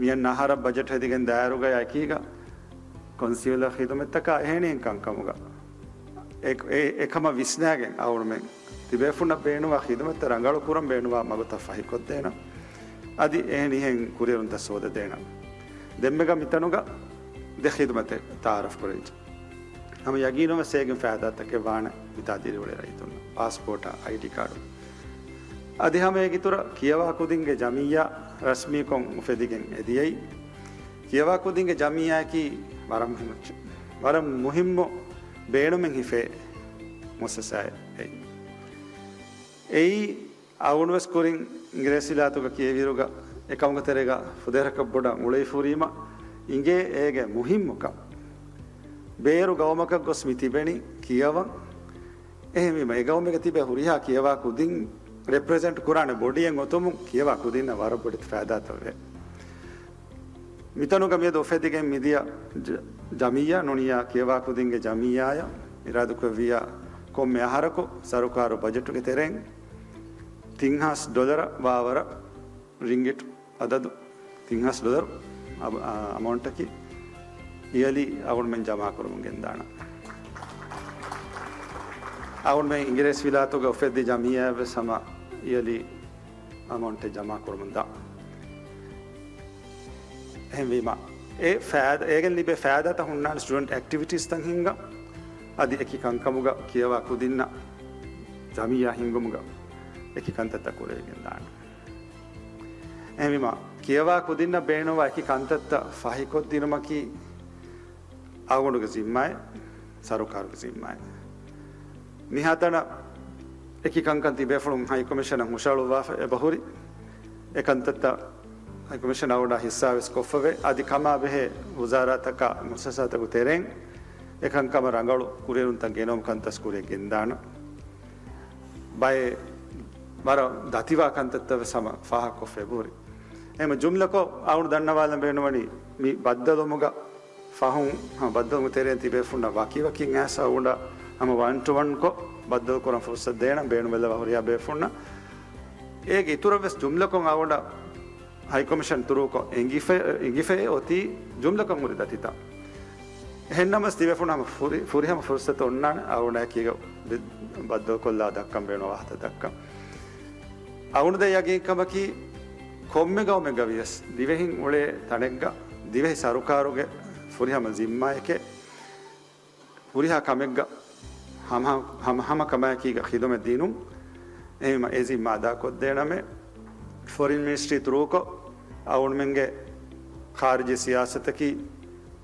މިއަންނަ އަހަރަށް ބަޖެޓް ހެދިގެން ދާއިރުގަ އެކީގަ ކޮންސިއުލަރ ޚިދުމަތްތަކާ އެހެނިހެން ކަންކަމުގަ އެ-، އެ-، އެކަމަށް ވިސްނާގެން އަޅުގަނޑުމެން ތިބޭފުންނަށް ބޭނުންވާ ޚިދުމަތްތައް ރަނގަޅު ކުރަން ބޭނުންވާ މަގުތައް ފަހިކޮށްދޭނަން. އަދި އެހެނިހެން ކުރިއެރުންތައް ސޯދަދޭނަން. ދެންމެގަ މިތަނުގަ ދެ ޚިދުމަތެއް ތައާރަފް ކުރެވިއްޖެ. ހަމަ ޔަގީނުންވެސް އޭގެން ފައިދާތަކެއް ވާނެ މިތާ ދިރިއުޅޭ ރައްޔިތުންނަށް ޕާސްޕޯޓާ، އައިޑީ ކާޑު. އަދި ހަމަ އޭގެ އިތުރަށް ކިޔަވާ ކުދިންގެ ޖަމިއްޔާ ރަސްމީކޮށް އުފެދިގެން އެދިޔައީ. ކިޔަވާ ކުދިންގެ ޖަމިއްޔާއަކީ ވަރަށް މުހިއްމު، ވަރަށް މުހިއްމު ބޭނުމެއް ހިފޭ މުއައްސަސާއެއް އެއީ. އެއީ އަޅުގަނޑުވެސް ކުރިން އިނގިރޭސިވިލާތުގަ ކިޔެވިއިރުގަ އެކަމުގެ ތެރޭގަ ފުދޭވަރަކަށް ބޮޑަށް އުޅެވިފަ ހުރީމަ އިނގޭ އޭގެ މުހިއްމުކަން. ބޭރު ގައުމަކަށް ގޮސް މި ތިބެނީ ކިޔަވަން. އެހެންވީމަ، އެ ގައުމެއްގަ ތިބޭ ހުރިހާ ކިޔަވާ ކުދިން ރެޕްރެޒެންޓް ކުރާނެ ބޮޑީއެއް އޮތުމުން ކިޔަވާ ކުދިންނަށް ވަރަށް ބޮޑެތި ފައިދާތައް ވޭ. މިތަނުގަ މިއަދު އުފެދިގެން މިދިޔަ ޖަ-، ޖަމިއްޔާ ނޫނިއްޔާ ކިޔަވާ ކުދިންގެ ޖަމިއްޔާއަށް އިރާދަކުރެއްވިއްޔާ ކޮންމެ އަހަރަކު ސަރުކާރު ބަޖެޓުގެ ތެރެއިން ތިން ހާސް ޑޮލަރ ވާވަރަށް ރިންގިޓް އަދަދު ތިން ހާސް ޑޮލަރު އަ-، އަ-، އަމައުންޓަކީ އިޔަލީ އަޅުގަނޑުމެން ޖަމާކުރަމުން ގެންދާނަން. އަޅުގަނޑުމެން އިނގިރޭސިވިލާތުގަ އުފެއްދި ޖަމިއްޔާއަށް ވެސް ހަމަ އިޔަލީ އަމައުންޓެއް ޖަމާކުރަމުން ދާން. އެހެންވީމަ، އެ ފައިދާ، އޭގެން ލިބޭ ފައިދާތައް ހުންނާނެ ސްޓޫޑެންޓް އެކްޓިވިޓީސްތައް ހިންގަން، އަދި އެކި ކަންކަމުގަ ކިޔަވާ ކުދިންނަށް ޖަމިއްޔާ ހިންގުމުގަ އެކި ކަންތައްތައް ކުރެވިގެން ދާނެ. އެހެންވީމަ، ކިޔަވާ ކުދިންނަށް ބޭނުންވާ އެކި ކަންތައްތައް ފަހިކޮށްދިނުމަކީ އަޅުގަނޑުގެ ޒިންމާއެއް، ސަރުކާރުގެ ޒިންމާއެއް. މިހާތަނަށް އެކި ކަންކަން ތިބޭފުޅުން ހައިކޮމިޝަނަށް ހުށަހަޅުއްވާފަ އެބަހުރި. އެ ކަންތައްތައް ހައިކޮމިޝަން އަޅުގަނޑާ ހިއްސާވެސް ކޮށްފަވޭ. އަދި ކަމާ ބެހޭ ވުޒާރާތަކާ މުއައްސަސާތަކު ތެރެއިން އެކަންކަމަށް ރަނގަޅު ކުރިއެރުންތައް ގެނައުމު ކަންތައް ކުރިއަށް ގެންދާނަން. ބައެއް ވަރަށް ދަތިވާ ކަންތައްތައް ވެސް ހަމަ ފާހަގަކޮށްފަ އެބަހުރި. އެހެންވީމަ ޖުމްލަކޮށް އަޅުގަނޑު ދަންނަވާލަން ބޭނުންވަނީ މި ބައްދަލުވުމުގަ ފަހުން ހަމަ ބައްދަލުވުމުގެ ތެރެއިން ތިބޭފުންނަށް ވަކިވަކިން އައިސް އަޅުގަނޑަށް ހަމަ ވަން ޓު ވަންކޮށް ބައްދަލުކުރަން ފުރުސަތު ދޭނަން ބޭނުންވެލައްވާ ހުރިހާ ބޭފުންނަށް. އޭގެ އިތުރަށް ވެސް ޖުމްލަކޮށް އަޅުގަނޑަށް ހައިކޮމިޝަން ތުރޫކޮށް އެނގިފަ-، އެނގިފައި އޮތީ ޖުމްލަކޮށް ހުރި ދަތިތައް. އެހެންނަމަވެސް ތިބޭފުން ހަމަ ފުރި-، ފުރިހަމަ ފުރުސަތު އޮންނާނެ އަޅުގަނޑާއެކީގަ ބައްދަލުކޮށްލާ ދައްކަން ބޭނުންވާ ވާހަކަ ދައްކަން. އަޅުގަނޑު ދޭ ޔަގީންކަމަކީ ކޮންމެ ގައުމެއްގަ ވިޔަސް ދިވެހިން އުޅޭ ތަނެއްގަ ދިވެހި ސަރުކާރުގެ ފުރިހަމަ ޒިންމާއެކޭ ހުރިހާ ކަމެއްގަ ހަމަ-، ހަމަ-، ހަމަ ކަމާއެކީގަ ޚިދުމަތް ދިނުން. އެހެންވީމަ އެ ޒިންމާ އަދާކޮށްދޭނަމޭ. ފޮރިން މިނިސްޓްރީ ތުރޫކޮށް އަޅުގަނޑުމެންގެ ޚާރިޖީ ސިޔާސަތަކީ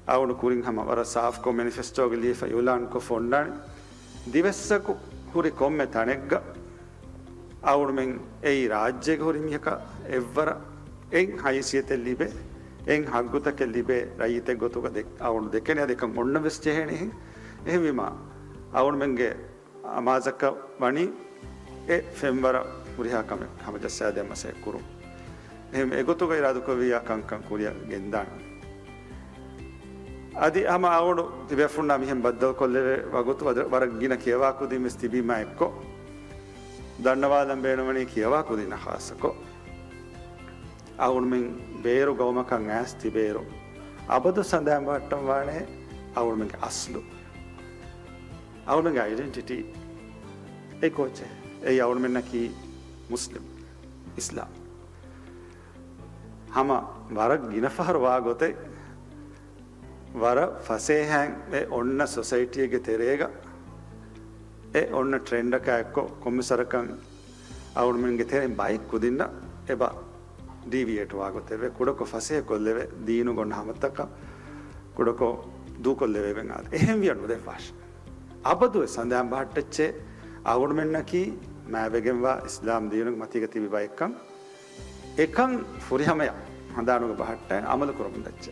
އަޅުގަނޑު ކުރިން ހަމަ ވަރަށް ސާފްކޮށް މެނިފެސްޓޯގަ ލިޔެފަ އިއުލާންކޮށް ފޮންނާނެ. ދިވެއްސަކު ހުރި ކޮންމެ ތަނެއްގަ އަޅުގަނޑުމެން އެއީ ރާއްޖޭގަ ހުރި މީހަކަށް އެއްވަރަށް އެއް ހައިސިއްޔަތެއް ލިބޭ، އެއް ހައްގުތަކެއް ލިބޭ ރައްޔިތެއް ގޮތުގަ ދެ-، އަޅުގަނޑު ދެކެނީ އަދި އެކަން އޮންނަން ވެސް ޖެހޭނެ. އެހެން-، އެހެންވީމަ އަޅުގަނޑުމެންގެ އަމާޒަކަށް ވަނީ އެ ފެންވަރަށް ހުރިހާ ކަމެއް ހަމަޖައްސާދޭން މަސައްކަތް ކުރުން. އެހެން އެގޮތުގަ އިރާދަކުރެއްވިއްޔާ ކަންކަން ކުރިއަށް ގެންދާނެ. އަދި ހަމަ އަޅުގަނޑު ތިބޭފުންނާ މިހެން ބައްދަލުކޮށްލެވޭ ވަގުތު ވަރަށް ގިނަ ކިޔަވާ ކުދިން ވެސް ތިބީމާ އެއްކޮށް، ދަންނަވާލަން ބޭނުންވަނީ ކިޔަވާ ކުދިންނަށް ޚާއްޞަކޮށް. އަޅުމެން ބޭރު ގައުމަކަށް އައިސް ތިބޭރު އަބަދު ސަނދާން ބަހައްޓަން ވާނެ އަޅުމެންގެ އަސްލު، އަޅުމެންގެ އައިޑެންޓިޓީ. އެ ކޯޗެއް؟ އެއީ އަޅުމެންނަކީ މުސްލިމް، އިސްލާމް. ހަމަ ވަރަށް ގިނަ ފަހަރު ވާ ގޮތެއް، ވަރަށް ފަސޭހައިން އެ އޮންނަ ސޮސައިޓީގެ ތެރޭގަ އެ އޮންނަ ޓްރެންޑަކާ އެއްކޮށް ކޮންމެ ސަރަކަށް އަޅުމެންގެ ތެރެއިން ބައެއް ކުދިންނަށް އެބަ ޑީވިއޭޓް ވާގޮތެވެ. ކުޑަކޮށް ފަސޭހަކޮށްލެވެ. ދީނުގަ އޮންނަ ހަމަތަކަށް ކުޑަކޮށް ދޫކޮށްލެވެވެން އާދެ. އެހެން ވިޔަ ނުދެއްވާށެ. އަބަދުވެސް ސަނދާން ބަހައްޓައްޗޭ އަޅުމެންނަކީ މާތްވެގެންވާ އިސްލާމް ދީނުގެ މަތީގަ ތިބި ބައެއްކަން. އެކަން ފުރިހަމަޔަށް ހަނދާނުގަ ބަހައްޓައި އަމަލު ކުރަމުން ދައްޗޭ.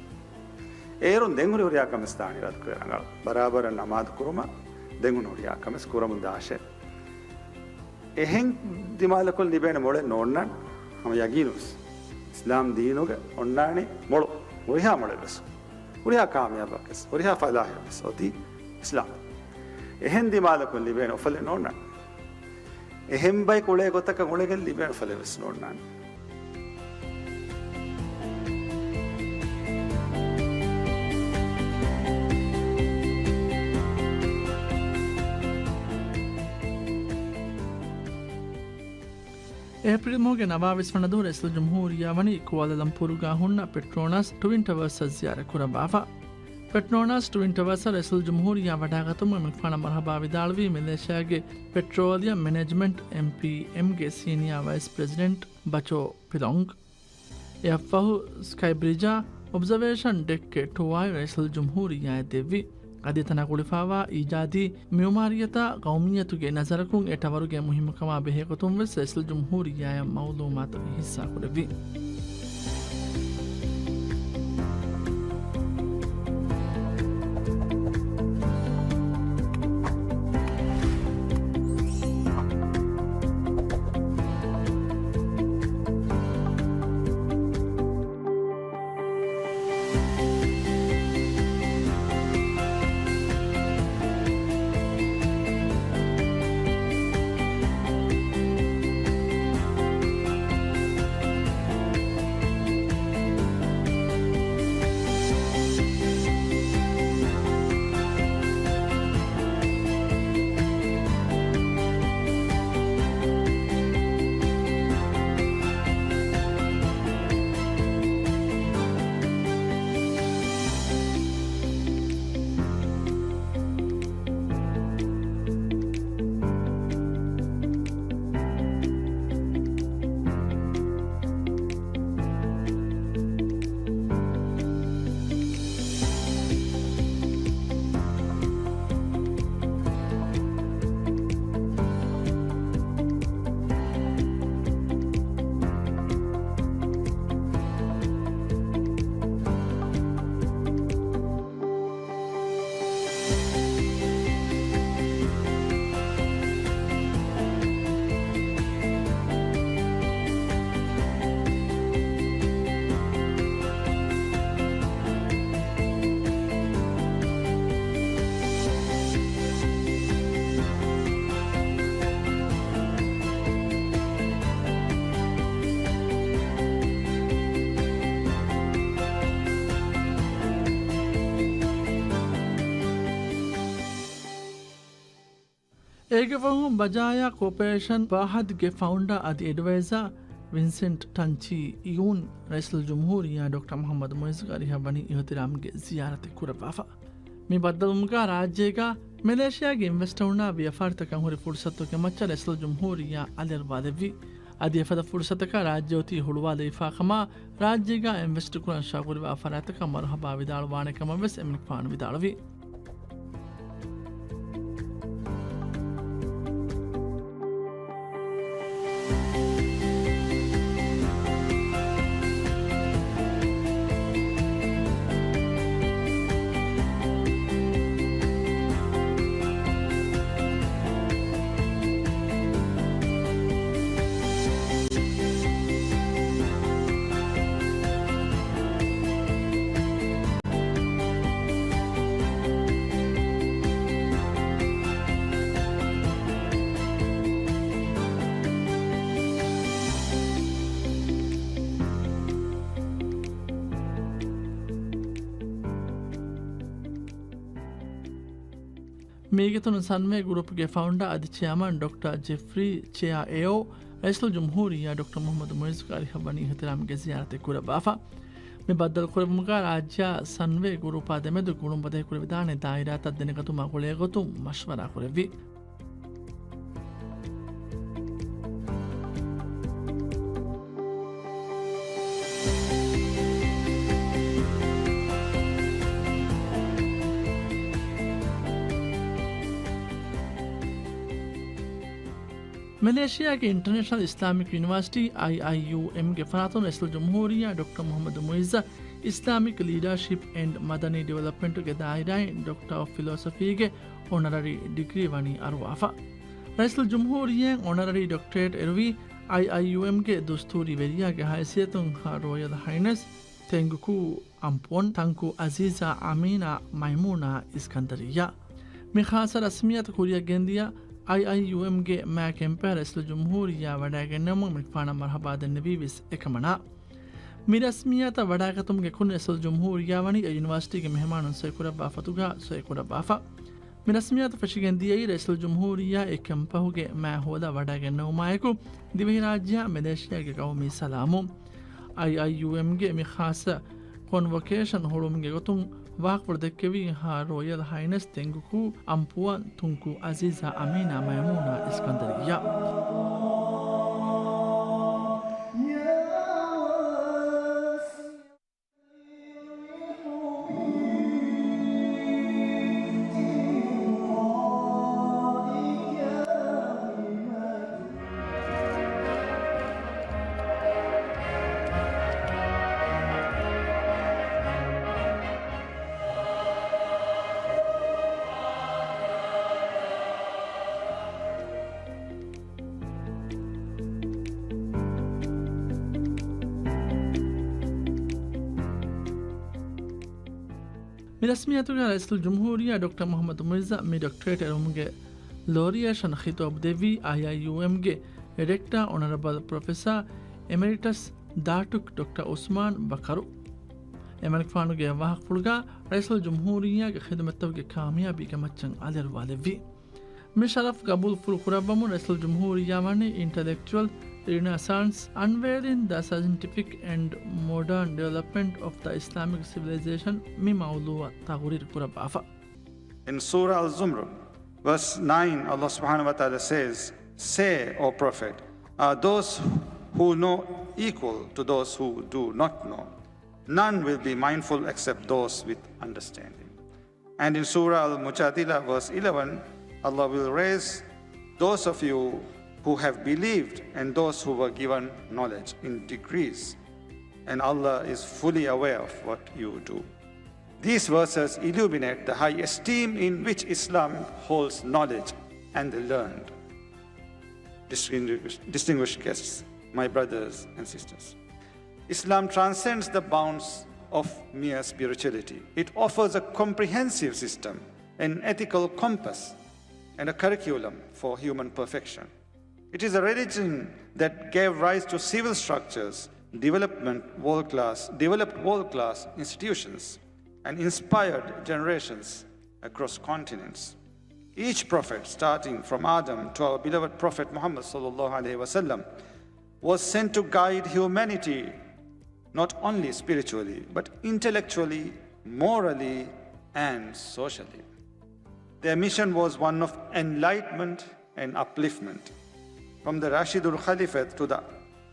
އޭރުން ދެން ހުރި ހުރިހާ ކަމެއް ދާނީ ރަދުކުރެ ރަނގަޅު. ބަރާބަރަށް ނަމާދު ކުރުމަށް ދެން ހުރި ހުރިހާ ކަމެއް ކުރަމުން ދާށޭ. އެހެން ދިމާލަކުން ލިބޭނެ މޮޅެއް ނޯންނާން. ހަމަ ޔަގީނުވެސް އިސްލާމް ދީނުގެ އޮންނާނީ މޮޅު، ހުރިހާ މޮޅެއްވެސް، ހުރިހާ ކާމިޔާބަކަށް، ހުރިހާ ފަލާހެއްވެސް އޮތީ އިސްލާމް. އެހެން ދިމާލަކުން ލިބޭނެ އުފަލެއް ނޯންނާން. އެހެން ބައެއް އުޅޭ ގޮތަކަށް އުޅެގެން ލިބޭނެ އުފަލެއްވެސް ނޯންނާން. އޭޕްރީލް މަހުގެ ނަވާވީސް ވަނަ ދުވަހު ރައީސުލް ޖުމްހޫރިއްޔާ ވަނީ ކުއާލަލަމްޕޫރުގަ ހުންނަ ޕެޓްރޯނާސް ޓްވިން ޓަވާސްއަށް ޒިޔާރަތް ކުރައްވާފަ. ޕެޓްރޯނާސް ޓްވިން ޓަވާސްއަށް ރައީސުލް ޖުމްހޫރިއްޔާ ވަޑާގަތުމުން އެމިނިކުފާނަށް މަރުހަބާ ވިދާޅުވީ މެލޭޝިޔާގެ ޕެޓްރޯލިއަމް މެނޭޖްމަންޓް، އެމްޕީއެމްގެ ސީނިއާ ވައިސް ޕްރެޒިޑެންޓް ބަޗޯ ޕިލޮންގް. އެއަށްފަހު ސްކައި ބްރިޖާ އޮބްޒަވޭޝަން ޑެކްގެ ޓުވާއި ރައީސުލް ޖުމްހޫރިއްޔާއަށް ދެއްވި. އަދި އެތަނާ ގުޅިފައިވާ އީޖާދީ މިޢުމާރިއްޔަތާ ޤައުމިއްޔަތުގެ ނަޒަރަކުން އެ ޓަވަރުގެ މުހިއްމުކަމާ ބެހޭގޮތުން ވެސް ރައީސުލް ޖުމްހޫރިއްޔާއަށް މަޢުލޫމާތު ހިއްސާކުރެއްވި. އޭގެ ފަހުން ބަޖާޔާ ކޯޕަރޭޝަން ފަހަދްގެ ފައުންޑާ އަދި އެޑްވައިޒާ ވިންސެންޓް ޓަންޗީ ޔޫން ރައީސުލްޖުމްހޫރިއްޔާ ޑޮކްޓަރ މުޙައްމަދު މުޢިއްޒުގެ އަރިހަށް ވަނީ އިޙްތިރާމްގެ ޒިޔާރަތެއް ކުރައްވާފަ. މި ބައްދަލުވުމުގަ ރާއްޖޭގަ މެލޭޝިޔާގެ އިންވެސްޓަރުންނާ ވިޔަފާރިތަކަށް ހުރި ފުރުޞަތުގެ މައްޗަށް ރައީސުލްޖުމްހޫރިއްޔާ އަލިއަޅުވާލެއްވި. އަދި އެފަދަ ފުރުޞަތަކަށް ރާއްޖެ އޮތީ ހުޅުވާލައިފާ ކަމަށް ރާއްޖޭގަ އިންވެސްޓް ކުރަން ޝައުގުވެރިވާ ފަރާތްތަކަށް މަރުޙަބާ ވިދާޅުވާނެ ކަމަށް ވެސް އެމިނިކުފާނު ވިދާޅުވި. މީގެ ތުނު ސަންވޭ ގުރޫޕްގެ ފައުންޑާ އަދި ޗެއާމަން ޑޮކްޓަރ ޖެފްރީ ޗެއާ އެއޯ ރައީސުލްޖުމްހޫރިއްޔާ ޑޮކްޓަރ މުޙައްމަދު މުޢިއްޒުގެ އަރިހަށް ވަނީ އިޙްތިރާމްގެ ޒިޔާރަތެއް ކުރައްވާފަ. މި ބައްދަލުކުރެއްވުމުގަ ރާއްޖެއާ ސަންވޭ ގުރޫޕާ ދެމެދު ގުޅުން ބަދަހިކުރެވިދާނެ ދާއިރާތައް ދެނެގަތުމާ ގުޅޭގޮތުން މަޝްވަރާ ކުރެއްވި. މެލޭޝިޔާގެ އިންޓަރނޭޝަނަލް އިސްލާމިކް ޔުނިވާސިޓީ، އައިއައިޔޫއެމްގެ ފަރާތުން ރައީސުލްޖުމްހޫރިއްޔާ ޑޮކްޓަރ މުޙައްމަދު މުޢިއްޒަށް އިސްލާމިކް ލީޑަރޝިޕް އެންޑް މަދަނީ ޑިވެލޮޕްމަންޓުގެ ދާއިރާއިން ޑޮކްޓަރ އޮފް ފިލޯސޮފީގެ އޮނަރަރީ ޑިގްރީ ވަނީ އަރުވާފަ. ރައީސުލްޖުމްހޫރިއްޔާއަށް އޮނަރަރީ ޑޮކްޓަރޭޓް އެރުވީ، އައިއައިޔޫއެމްގެ ދުސްތޫރީ ވެރިޔާގެ ހައިސިއްޔަތުން ހަރް ރޯޔަލް ހައިނަސް ތެންގުކޫ އަމްޕުއަން ތަންކޫ އަޒީޒާ އަމީނާ މައިމޫނާ އިސްކަންދަރިއްޔާ. މި ޚާއްޞަ ރަސްމިއްޔާތު ކުރިއަށް ގެންދިޔަ، އައިއައިޔޫއެމްގެ މާ ކެމްޕަށް ރައީސުލްޖުމްހޫރިއްޔާ ވަޑައިގެންނެވުމުން މިގެފާނަށް މަރްޙަބާ ދެންނެވީވެސް އެކަމަނާ. މި ރަސްމިއްޔާތަށް ވަޑައިގަތުމުގެ ކުރިން ރައީސުލްޖުމްހޫރިއްޔާ ވަނީ އެ ޔުނިވާސިޓީގެ މެހެމާނުން ސޮއިކުރައްވާ ފޮތުގަ ސޮއިކުރައްވާފަ. މި ރަސްމިއްޔާތު ފެށިގެން ދިޔައީ ރައީސުލްޖުމްހޫރިއްޔާ އެ ކެމްޕަހުގެ މާ ހޯދާ ވަޑައިގެންނެވުމާއެކު، ދިވެހިރާއްޖެއާ މެލޭޝިޔާގެ ގައުމީ ސަލާމުން. އައިއައިޔޫއެމްގެ މި ޚާއްޞަ ކޮންވޮކޭޝަން ހުޅުވުމުގެ ގޮތުން ވާހަކަފުޅު ދެއްކެވީ ހަރް ރޯޔަލް ހައިނަސް ތެންގުކޫ އަމްޕުއަން ތުންކޫ އަޒީޒާ އަމީނާ މައިމޫނާ އިސްކަންދަރިއްޔާ. މި ރަސްމިއްޔާތުގަ ރައީސުލްޖުމްހޫރިއްޔާ ޑޮކްޓަރ މުޙައްމަދު މުޢިއްޒަށް މި ޑޮކްޓަރޭޓް އެރުވުމުގެ ލޯރިއޭޝަން ޚިޠާބު ދެއްވީ އައިއައިޔޫއެމްގެ ޑިރެކްޓާ އޮނަރަބަލް ޕްރޮފެސާ އެމެރިޓަސް ދާޓުކް ޑޮކްޓަރ އުސްމާން ބަކަރު. އެމަނިކުފާނުގެ ވާހަކަފުޅުގަ ރައީސުލްޖުމްހޫރިއްޔާގެ ޚިދުމަތްތަކުގެ ކާމިޔާބީގެ މައްޗަށް އަލިއަޅުވާލެއްވި. މި ޝަރަފް ގަބޫލުފުޅު ކުރައްވަމުން ރައީސުލްޖުމްހޫރިއްޔާ ވަނީ Intellectual Renaissance, Unveiling the Scientific and Modern Development of the Islamic Civilization މި މައުޟޫޢަށް ތަޤުރީރު ކުރައްވާފަ. In Surah Al-Zumrud, verse nine, Allah subhanahu wa ta'ala says, "Say, O Prophet, are those who know equal to those who do not know? None will be mindful except those with understanding." And in Surah Al-Mujadila, verse eleven, Allah will raise those of you who have believed and those who were given knowledge in degrees, and Allah is fully aware of what you do. These verses illuminate the high esteem in which Islam holds knowledge and the learned. Distinguished, distinguished guests, my brothers and sisters, Islam transcends the bounds of mere spirituality. It offers a comprehensive system, an ethical compass, and a curriculum for human perfection. It is a religion that gave rise to civil structures, development world-class, developed world-class institutions, and inspired generations across continents. Each prophet, starting from Adam to our beloved Prophet Muhammad sallallahu alaihi wasallam, was sent to guide humanity not only spiritually, but intellectually, morally, and socially. Their mission was one of enlightenment and upliftment. From the Rashidul Caliphate to the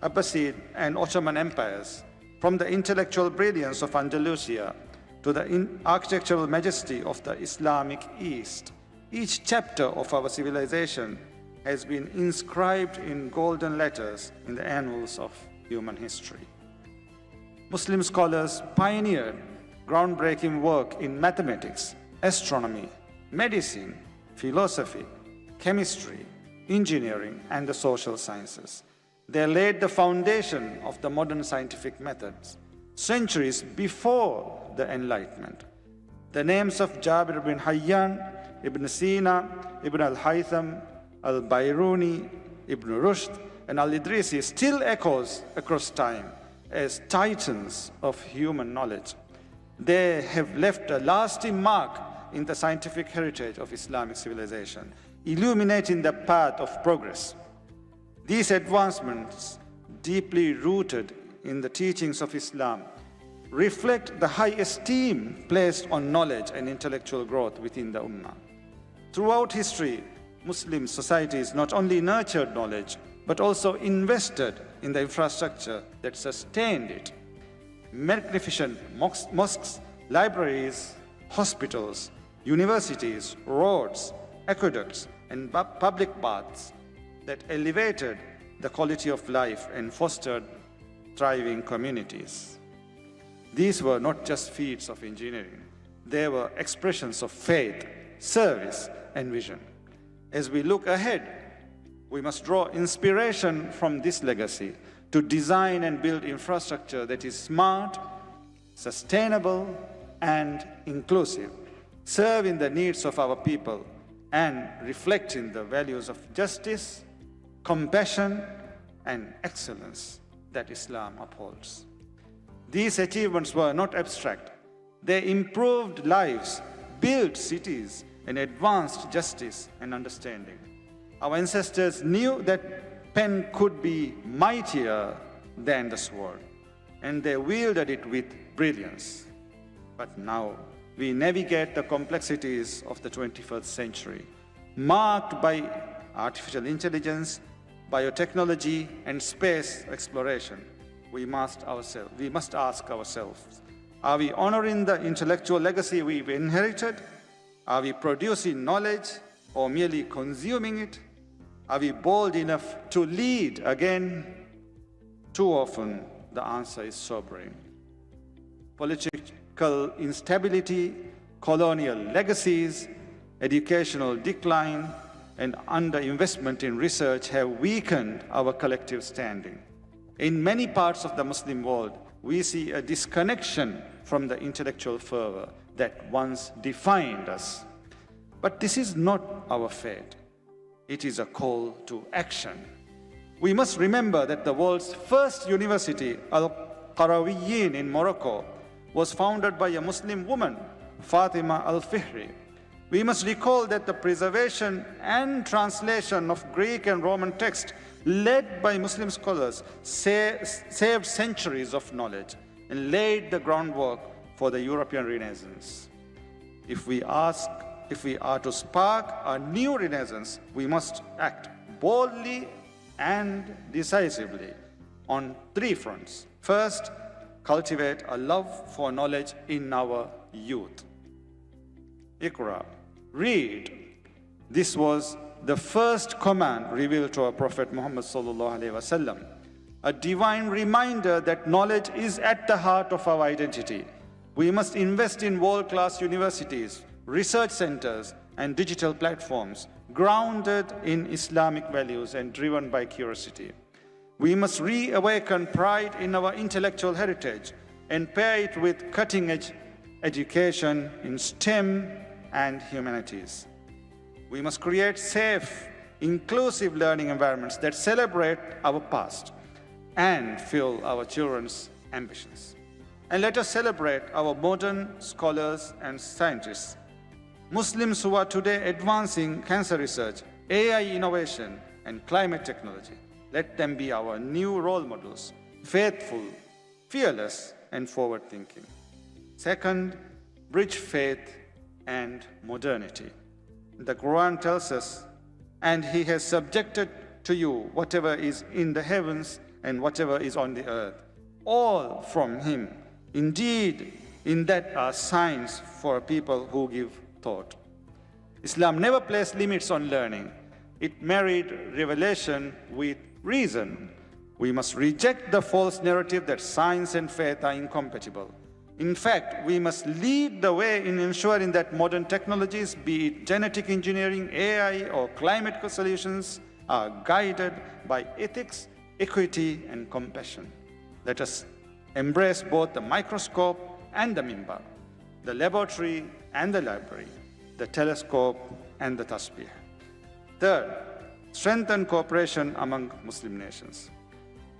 Abbasid and Ottoman empires, from the intellectual brilliance of Andalusia to the in-, architectural majesty of the Islamic East, each chapter of our civilization has been inscribed in golden letters in the annals of human history. Muslim scholars pioneered groundbreaking work in mathematics, astronomy, medicine, philosophy, chemistry, engineering, and the social sciences. They laid the foundation of the modern scientific methods centuries before the Enlightenment. The names of Jabir bin Hayyan, Ibn Sina, Ibn al-Haytham, al-Biruni, Ibn Rushd, and al-Idrisi still echoes across time as titans of human knowledge. They have left a lasting mark in the scientific heritage of Islamic civilization, illuminating the path of progress. These advancements, deeply rooted in the teachings of Islam, reflect the high esteem placed on knowledge and intellectual growth within the Ummah. Throughout history, Muslim societies not only nurtured knowledge, but also invested in the infrastructure that sustained it. Magnificent mos-, mosques, libraries, hospitals, universities, roads, aqueducts, and bu-, public baths that elevated the quality of life and fostered thriving communities. These were not just feats of engineering, they were expressions of faith, service, and vision. As we look ahead, we must draw inspiration from this legacy to design and build infrastructure that is smart, sustainable, and inclusive, serving the needs of our people and reflecting the values of justice, compassion, and excellence that Islam upholds. These achievements were not abstract. They improved lives, built cities, and advanced justice and understanding. Our ancestors knew that pen could be mightier than the sword, and they wielded it with brilliance. But now, we navigate the complexities of the twenty-first century, marked by artificial intelligence, biotechnology, and space exploration. We must ourselves, we must ask ourselves, are we honoring the intellectual legacy we've inherited? Are we producing knowledge or merely consuming it? Are we bold enough to lead again? Too often, the answer is sobering. Political instability, colonial legacies, educational decline, and underinvestment in research have weakened our collective standing. In many parts of the Muslim world, we see a disconnection from the intellectual fervor that once defined us. But this is not our fate. It is a call to action. We must remember that the world's first university, Al Qarawiyyin in Morocco, was founded by a Muslim woman, Fatima Al Fihri. We must recall that the preservation and translation of Greek and Roman texts led by Muslim scholars sa-, saved centuries of knowledge and laid the groundwork for the European Renaissance. If we ask, if we are to spark a new renaissance, we must act boldly and decisively on three fronts. First, cultivate a love for knowledge in our youth. Iqra, read. This was the first command revealed to our Prophet Muhammad sallallahu alaihi wasallam, a divine reminder that knowledge is at the heart of our identity. We must invest in world-class universities, research centers, and digital platforms grounded in Islamic values and driven by curiosity. We must reawaken pride in our intellectual heritage and pair it with cutting-edge education in STEM and humanities. We must create safe, inclusive learning environments that celebrate our past and fuel our children's ambitions. And let us celebrate our modern scholars and scientists, Muslims who are today advancing cancer research, A I innovation, and climate technology. Let them be our new role models, faithful, fearless, and forward-thinking. Second, bridge faith and modernity. The Quran tells us, "And He has subjected to you whatever is in the heavens and whatever is on the earth, all from Him. Indeed, in that are signs for people who give thought." Islam never placed limits on learning. It married revelation with reason. We must reject the false narrative that science and faith are incompatible. In fact, we must lead the way in ensuring that modern technologies, be it genetic engineering, A I, or climate solutions, are guided by ethics, equity, and compassion. Let us embrace both the microscope and the minbar, the laboratory and the library, the telescope and the tasbih. Third, strengthen cooperation among Muslim nations.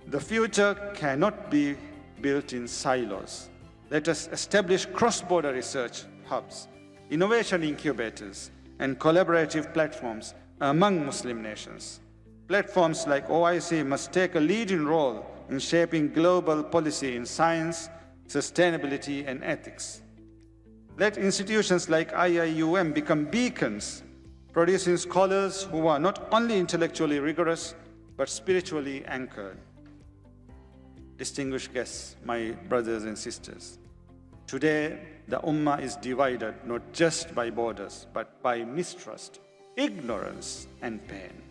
The future cannot be built in silos. Let us establish cross-border research hubs, innovation incubators, and collaborative platforms among Muslim nations. Platforms like O I C must take a leading role in shaping global policy in science, sustainability, and ethics. Let institutions like I I U M become beacons, producing scholars who are not only intellectually rigorous, but spiritually anchored. Distinguished guests, my brothers and sisters, today the Ummah is divided not just by borders, but by mistrust, ignorance, and pain.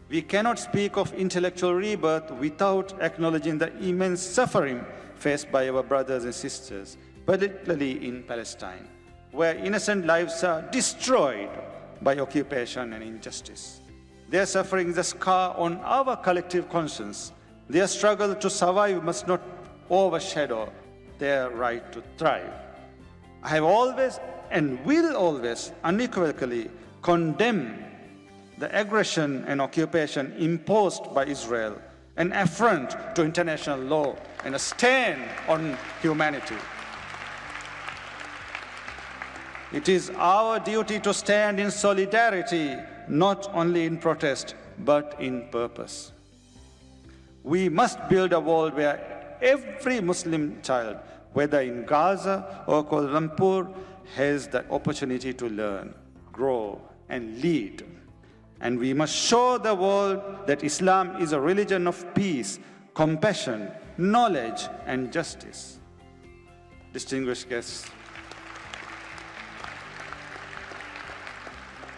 We cannot speak of intellectual rebirth without acknowledging the immense suffering faced by our brothers and sisters, particularly in Palestine, where innocent lives are destroyed by occupation and injustice. Their suffering is a scar on our collective conscience. Their struggle to survive must not overshadow their right to thrive. I have always and will always unequivocally condemn the aggression and occupation imposed by Israel, an affront to international law and a stain on humanity. It is our duty to stand in solidarity, not only in protest, but in purpose. We must build a world where every Muslim child, whether in Gaza or Kuala Lumpur, has the opportunity to learn, grow, and lead. And we must show the world that Islam is a religion of peace, compassion, knowledge, and justice. Distinguished guests,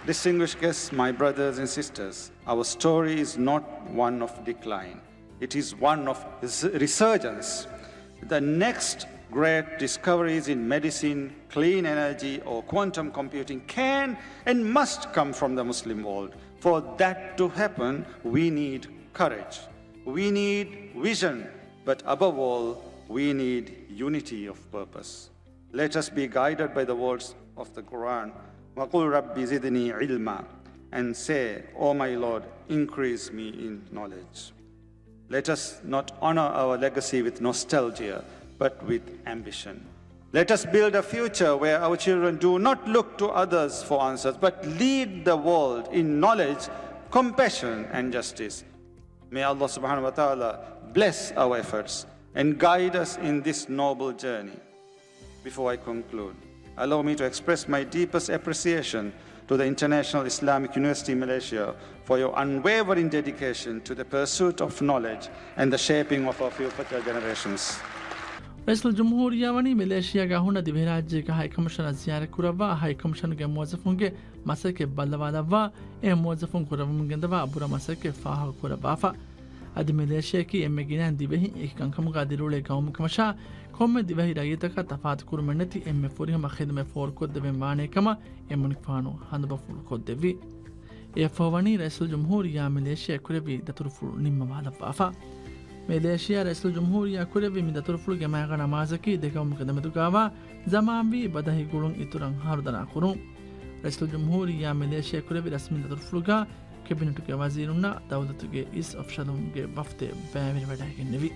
distinguished guests, my brothers and sisters, our story is not one of decline. It is one of res-, resurgence. The next great discoveries in medicine, clean energy, or quantum computing can and must come from the Muslim world. For that to happen, we need courage. We need vision. But above all, we need unity of purpose. Let us be guided by the words of the Quran, وَقُلْ رَبِّ زِدْنِي عِلْمًا, and say, "O my Lord, increase me in knowledge." Let us not honor our legacy with nostalgia, but with ambition. Let us build a future where our children do not look to others for answers, but lead the world in knowledge, compassion, and justice. May Allah subhanahu wa ta'ala bless our efforts and guide us in this noble journey. Before I conclude, allow me to express my deepest appreciation to the International Islamic University Malaysia for your unwavering dedication to the pursuit of knowledge and the shaping of our future generations. ރައީސުލްޖުމްހޫރިއްޔާ ވަނީ މެލޭޝިޔާގަ ހުންނަ ދިވެހިރާއްޖޭގެ ހައިކަމިޝަނަށް ޒިޔާރަތް ކުރައްވާ، ހައިކަމިޝަނުގެ މުވައްޒަފުންގެ މަސައްކަތް ބައްލަވާލައްވާ، އެ މުވައްޒަފުން ކުރައްވަމުން ގެންދަވާ ބުރަ މަސައްކަތް ފާހަގަ ކުރައްވާފަ. އަދި މެލޭޝިޔާއަކީ އެންމެ ގިނައިން ދިވެހިން އެކި ކަންކަމުގަ ދިރިއުޅޭ ގައުމެއް ކަމަށާ، ކޮންމެ ދިވެހި ރައްޔިތަކަށް ތަފާތު ކުރުމެއް ނެތި އެންމެ ފުރިހަމަ ޚިދުމަތް ފޯރުކޮށްދެވެން ވާނޭ ކަމަށް އެމަނިކުފާނު ހަނދުބަފުޅު ކޮށްދެއްވި. އެއަށްފަހު ވަނީ ރައީސުލްޖުމްހޫރިއްޔާ މެލޭޝިޔާ ކުރެއްވި ދަތުރުފުޅު ނިންމަވާލައްވާފަ. މެލޭޝިޔާ ރައީސުލްޖުމްހޫރިއްޔާ ކުރެއްވި މި ދަތުރުފުޅުގެ މައިގަނޑާ މާޒަކީ ދެގައުމުގެ ދެމެދުގައިވާ ޒަމާންވީ ބަދަހި ގުޅުން އިތުރަށް ހަރުދަނާ ކުރުން. ރައީސުލްޖުމްހޫރިއްޔާ މެލޭޝިޔާ ކުރެއްވި ރަސްމީ ދަތުރުފުޅުގަ ކެބިނެޓުގެ ވަޒީރުންނާ ދައުލަތުގެ އިސް އޮފިޝަލުންގެ ވަފްދެއް ބައިވެރިވެވަޑައިގެންނެވި.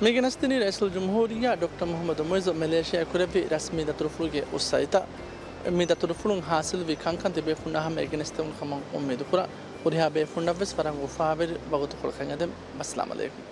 މި ގެނެސްދިނީ ރައީސުލްޖުމްހޫރިއްޔާ ޑޮކްޓަރ މުޙައްމަދު މުޢިއްޒު މެލޭޝިޔާ ކުރެއްވި ރަސްމީ ދަތުރުފުޅުގެ އުއްސައިތައް. މި ދަތުރުފުޅުން ހާސިލްވި ކަންކަން ތިބޭފުންނާ ހަމަ އެ ގެނެސްދެވުނު ކަމަށް އުއްމީދުކުރަން. ހުރިހާ ބޭފުންނަށްވެސް ވަރަށް އުފާވެރި ވަގުތުކޮޅަކަށް އެދެން. އައްސަލާމް ޢަލައިކުމް.